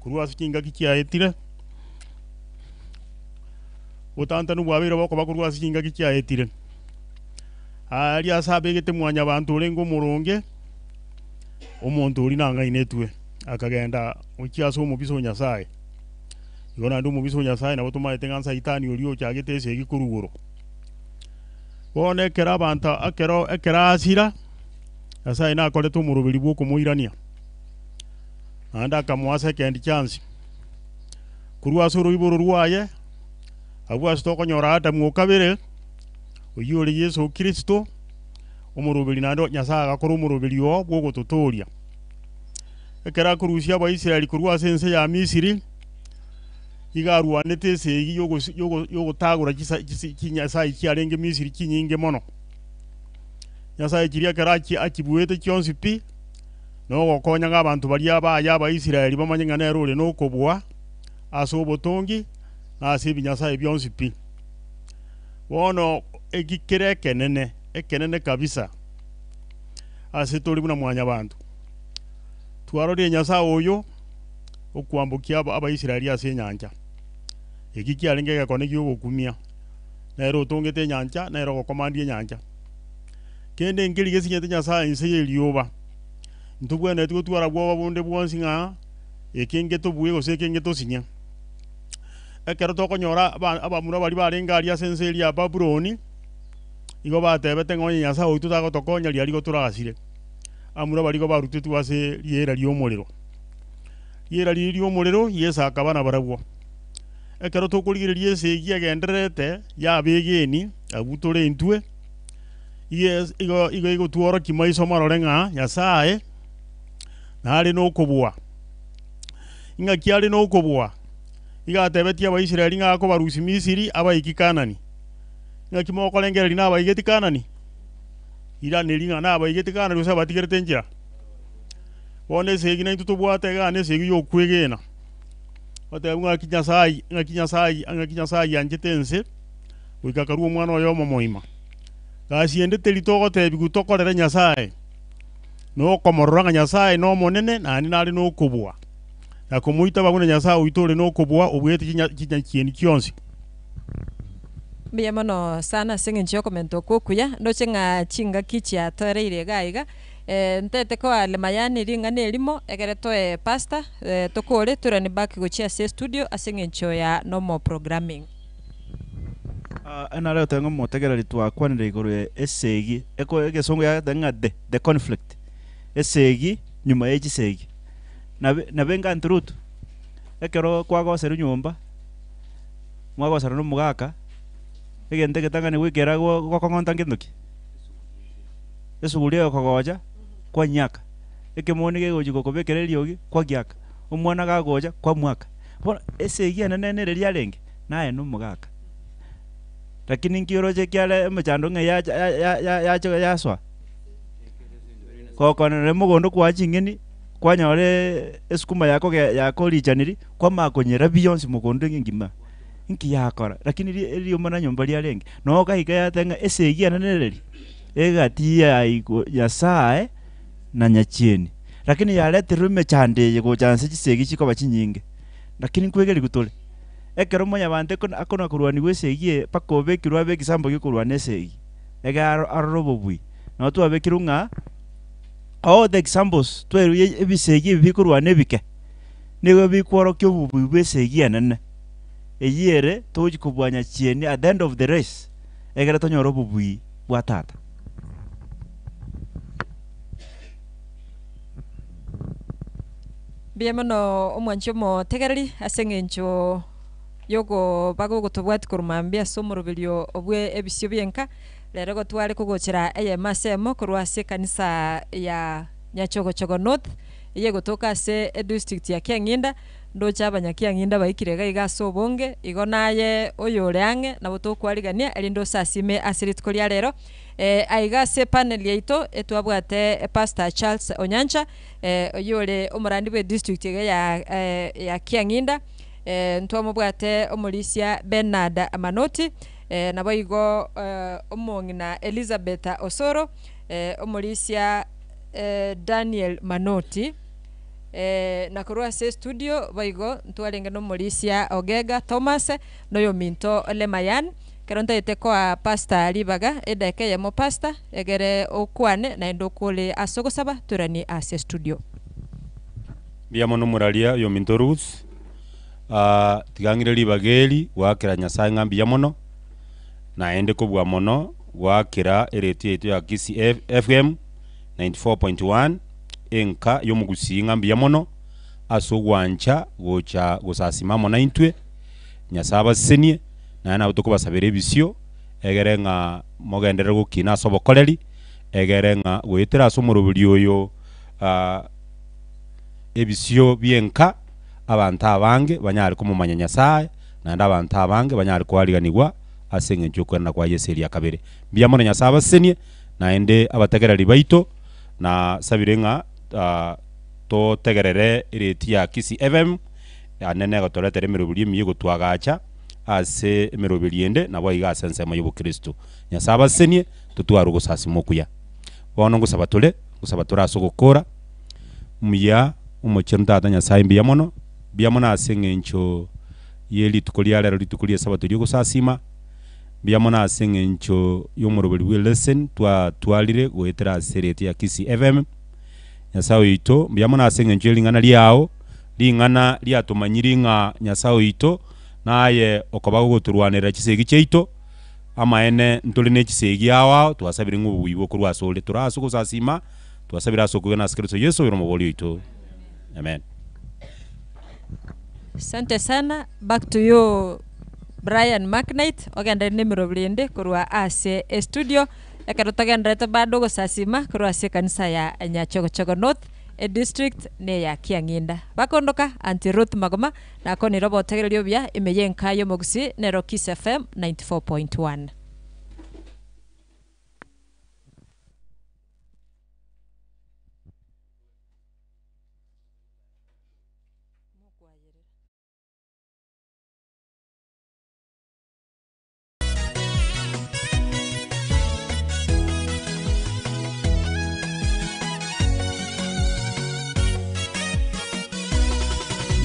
korwa ase chingaki chiaetire. Obotantanu bwabeire bokoba korwa ase chingaki chiaetire. Aaria ase abegete mwanyabanto orenge omoronge, omonto oria nang'ainetwe, akagenda gochia ase omobisa o Nyasae. Igo naende omobisa o Nyasae nabo tomaete ng'a Saitani oria ochagete esegi korwa igoro. Bono ekero abanto ekero ekero asira, Nyasae nakorete omoroberi bw'okomoirania, naende akamoa second chance. Korwa ase oroiboro rwaye, abwo ase tokonyora Adamu o kabere, oyio ore Yeso Kristo, omoroberi naende Nyasae agakora omoroberi oo bw'ogototooria. Ekero akorusia Abaisraeli korwa ase ense ya Misiri, iga arwanete esegi yogosi yogo yogotagora chisa chisi chinyasae chiarenge Misiri chinyinge mono. Nyasae chiria ekero achi achibuete chionsi pi, na ogokonya ng'a abanto baria baye Abaisraeli bamanye ng'a nere ore nokobua ase obotongi na ase ebinyasae bionsi pi. Bono eki kere ekenene, ekenene kabisa ase tore buna mwanyabanto. Twarorire Nyasae oyo okwambokia Abaisraeli ase enyancha. Eki kiarenge egekone gi'ogokumia. Nere otongete enyancha, nere ogokomandia enyancha. Kende nkeri gesinyete Nyasae inse y'erioba. Ntobwenereti gotwara bwoba bonde bwonsi ng'a eke ngetobue gose eke ngetosinye. Ekero tokonyora aba abamura baria barenge aria ase ense eria ya Babuloni, igo batebete ng'a onye Nyasae oito tagotokonya riaria igo torasire. Abamura baria igo barutetwe ase riera ri'omorero. Riera riria ri'omorero, Yeso akaba nabarabwo. Ekero tokorigereria esegi egendererete y'abegeni abwo tore intwe, igo igo igo egotworokia maiso marore ng'a Nyasae nare nokobua. Ing'aki are nokobua? Igo atebetie Abaisraeli ng'a akobarusia Misiri abaiki Kanani. Ing'aki mokorengereria nabaigeti Kanani? Iraneria ng'a nabaigeti Kanani gose abatigerete enchera. Bono esegi naintwe tobwate igaa nesegi y'okwegena. Bateba ng'aki Nyasae, ng'aki Nyasae, ng'aki Nyasae anchete ense, goika akarua Omwana oye omomoima. Gasi ende teri togotebiwa tokorere Nyasae, nokomorora ng'a Nyasae nomonene naende nare nokobua, na komoitaba buna Nyasae oito ore nokobua obuete chinya chinyachieni chionsi. Mbuya mono sana ase eng'encho y'okomenta okwo okuya, ndoche ng'a chingaki chiatoereire iga iga, ntete koa Lemayani ring'ana erimo, egere toe pastor, tokore toirane back gochia ase estudio ase eng'encho ya normal programming. Nare goteba ng'a omotegereri twakwanire igoro ya esegi, eko egesongo yagete ng'a the the conflict, esegi nyuma ye chisegi. Nabe nabe enga Aunt Ruth, ekero kwagoserwa nyomba, mwagosana na omogaka, egento egetang'ani goikera go gokong'onta ngento ki? Esuguri egokogocha, kwanyiaka, ekemoni kegochi gokobekera eriogi, kwagiaka, omwana gagocha, kwamwaka. Bono esegi enene nere riarenge, naye na omogaka. Lakini inki oroche kiare emechando ng'a yacha ya- ya- ya- yacha yasoa? Gokonera mogondo kwaa ching'eni, kwanyora esukuma yakoge yakorichaniri, kwamanya konyerabia yonsi mogondo engima. Inki yakora? Lakini ri erioma na nyomba riarenge, noo gaika yateba ng'a esegi ene nereri? Egati ya igo Nyasae na nyachieni. Lakini yareterwe emechando eye gocha nse chisegi chikoba chinyinge. Lakini nkwegerigwe tore. Ekero mwanyabanto ekona akona korwanigwa esegi eye mpaka obekirwe abe egesambo gi'okorwana esegi, ege aro arore obobui. Nabo twabekirwe ng'a all the examples twaeirwe ebisegi ebi bikorwana ebike, nigo bikworokia obobui bw'esegi enene, eyio ere togochia kobua nyachieni at the end of the race, egere tonyore obobui bwa Tata. Mbuya mono omwanchi omotegereri ase eng'encho yokoba gogotobwatia korwa mambia ase omoroberio bwe ebisio bi'enka, rero igo tware kogochera eyemo ase eyemo korwa ase ekanisa ya Nyachogochogo North, eyio egotoka ase edistrict ya Kiang'inda, ndoche abanyakiang'inda baikire iga iga ase obonge, igo naye oyore ang'e nabo tokwarigania erinde osasime ase rituko ria rero. Aiga ase epanel yaito etwabwate Pastor Charles Onyancha, oyio ore omorandi bwe district iga ya ya Kiang'inda, ntwamobwate omorisia Bernard Manoti, naboigo omong'ina Elizabeth Osoro, omorisia Daniel Manoti. na korwa ase estudio boigo ntwarenge na omorisia Ogega Thomas, na oyominto Lemayan, ekero ntagete koa pastor ribaga, edageka eyemo pastor, egere okwane naende okore ase ogosaba toiranie ase estudio. Mbuya mono omoraria oyominto Ruth, tiga ng'ire ribaga eri goakera Nyasaye ng'a mbuya mono, naende kobua mono goakera eretio yaito ya Kisii FM 94.1 enka y'omogusii ng'a mbuya mono ase ogwancha gocha gosasima amo naintwe, Nyasaye abasesenie, naende nabo tokobasabera ebisio, egere ng'a mogenderere gokina ase obokoreri, egere ng'a goetera ase omoroberi oyo ebisio bi'enka, abanto abange banyare komomanya Nyasaye, naende abanto abange banyare koariganigwa ase eng'encho y'okwerana kwa Yeso eria kabere. Mbuya mono Nyasaye abasesenie, naende abategereri baito, na sabire ng'a totegerere ereti ya Kisii FM, ane negotoretera emeroberi emiya egotwagacha ase emeroberi ende, naboigo ase ensemo y'obokristo. Nyasaye abasesenie, totware ogosasima okuya. Bono ngosaba tore, ngosaba tore ase ogokora, Omuya, omochenu Tata Nyasaye mbuya mono, mbuya mono ase eng'encho ye rituko ria rero rituko ria esabato ri'ogosasima, mbuya mono ase eng'encho y'omoroberi bwe lesson twatwarire goetera ase eredio ya Kisii FM. Nyasaye oito, mbuya mono ase eng'encho ye ring'ana riao, ring'ana riatomanyiri ng'a Nyasaye oito naye okoba gogotorwanerera chisegi chiaito, amaene ntore ne chisegi ao ao, twasabire ng'a obobuya bokorwa asore. Tore ase ogosasima. Twasabire ase okwegena ase Kristo Yeso oyore Omobori oito. Amen. Asante sana, back to you Brian Macknight, ogenderere na emeroberi ende korwa ase estudio, ekero togendererete bado gosasima korwa ase ekanisa ya Nyachogochogo North, edistrict na eya Kiang'inda. Bakondoka Aunty Ruth Magoma, nakonire obotegereri obuya ime ye enka y'omogusii nero Kiss FM 94.1.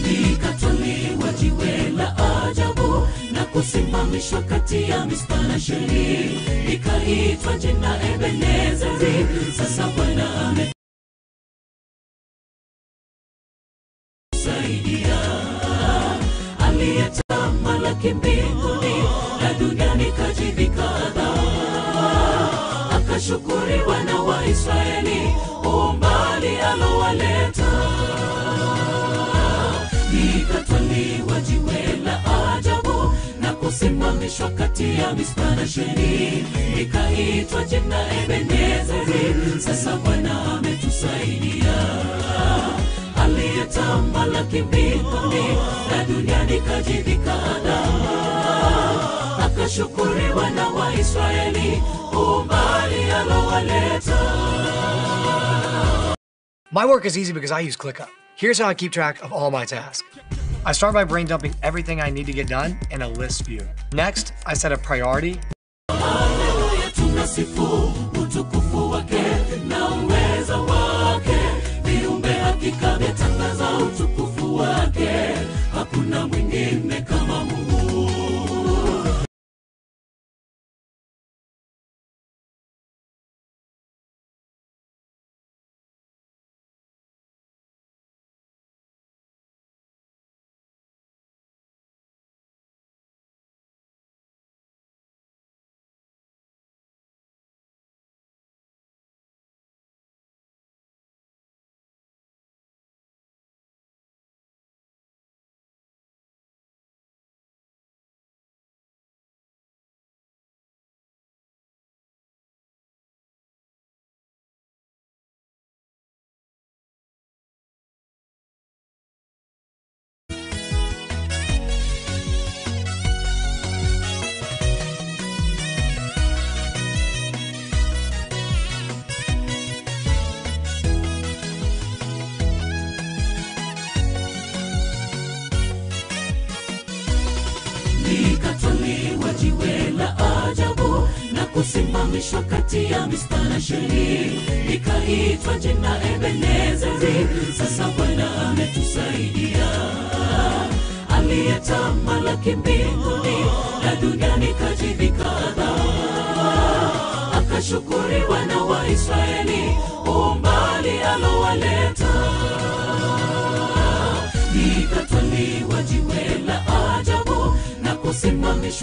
Likatwaliwa jiwe la ajabu na kusimamishwa kati ya Mispa na Sheri, likaitwa jina Ebenezeri. Sasa Bwana ametusaidia, aliyetamalaki mbinguni na duniani kajivika adhabu, akashukuriwa na Waisraeli umbali alowaleta likatwaliwa jiwe la ajabu na kusimamishwa kati ya Mispa na Sheri, likaitwa jina Ebenezeri. Sasa Bwana ametusaidia, aliyetamalaki mbinguni na duniani kajivika adhabu, akashukuriwa na Waisraeli umbali alowaleta. My work is easy because I use ClickUp. Here's how I keep track of all my tasks. I start by brain dumping everything I need to get done in a list view. Next, I set a priority. Haleluya, tunasifu utukufu wake na uweza wake, viumbe hakika vyatangaza utukufu wake, hakuna mwingine kama Mungu. kusimamishwa kati ya Mispa na Sheli, likaitwa jina Ebenezeri. Sasa Bwana ametusaidia, aliyetamalaki mbinguni na duniani kajivika adhabu, akashukuriwa na Waisraeli umbali alowaleta. Likatwaliwa jiwe la ajabu na kusimamishwa.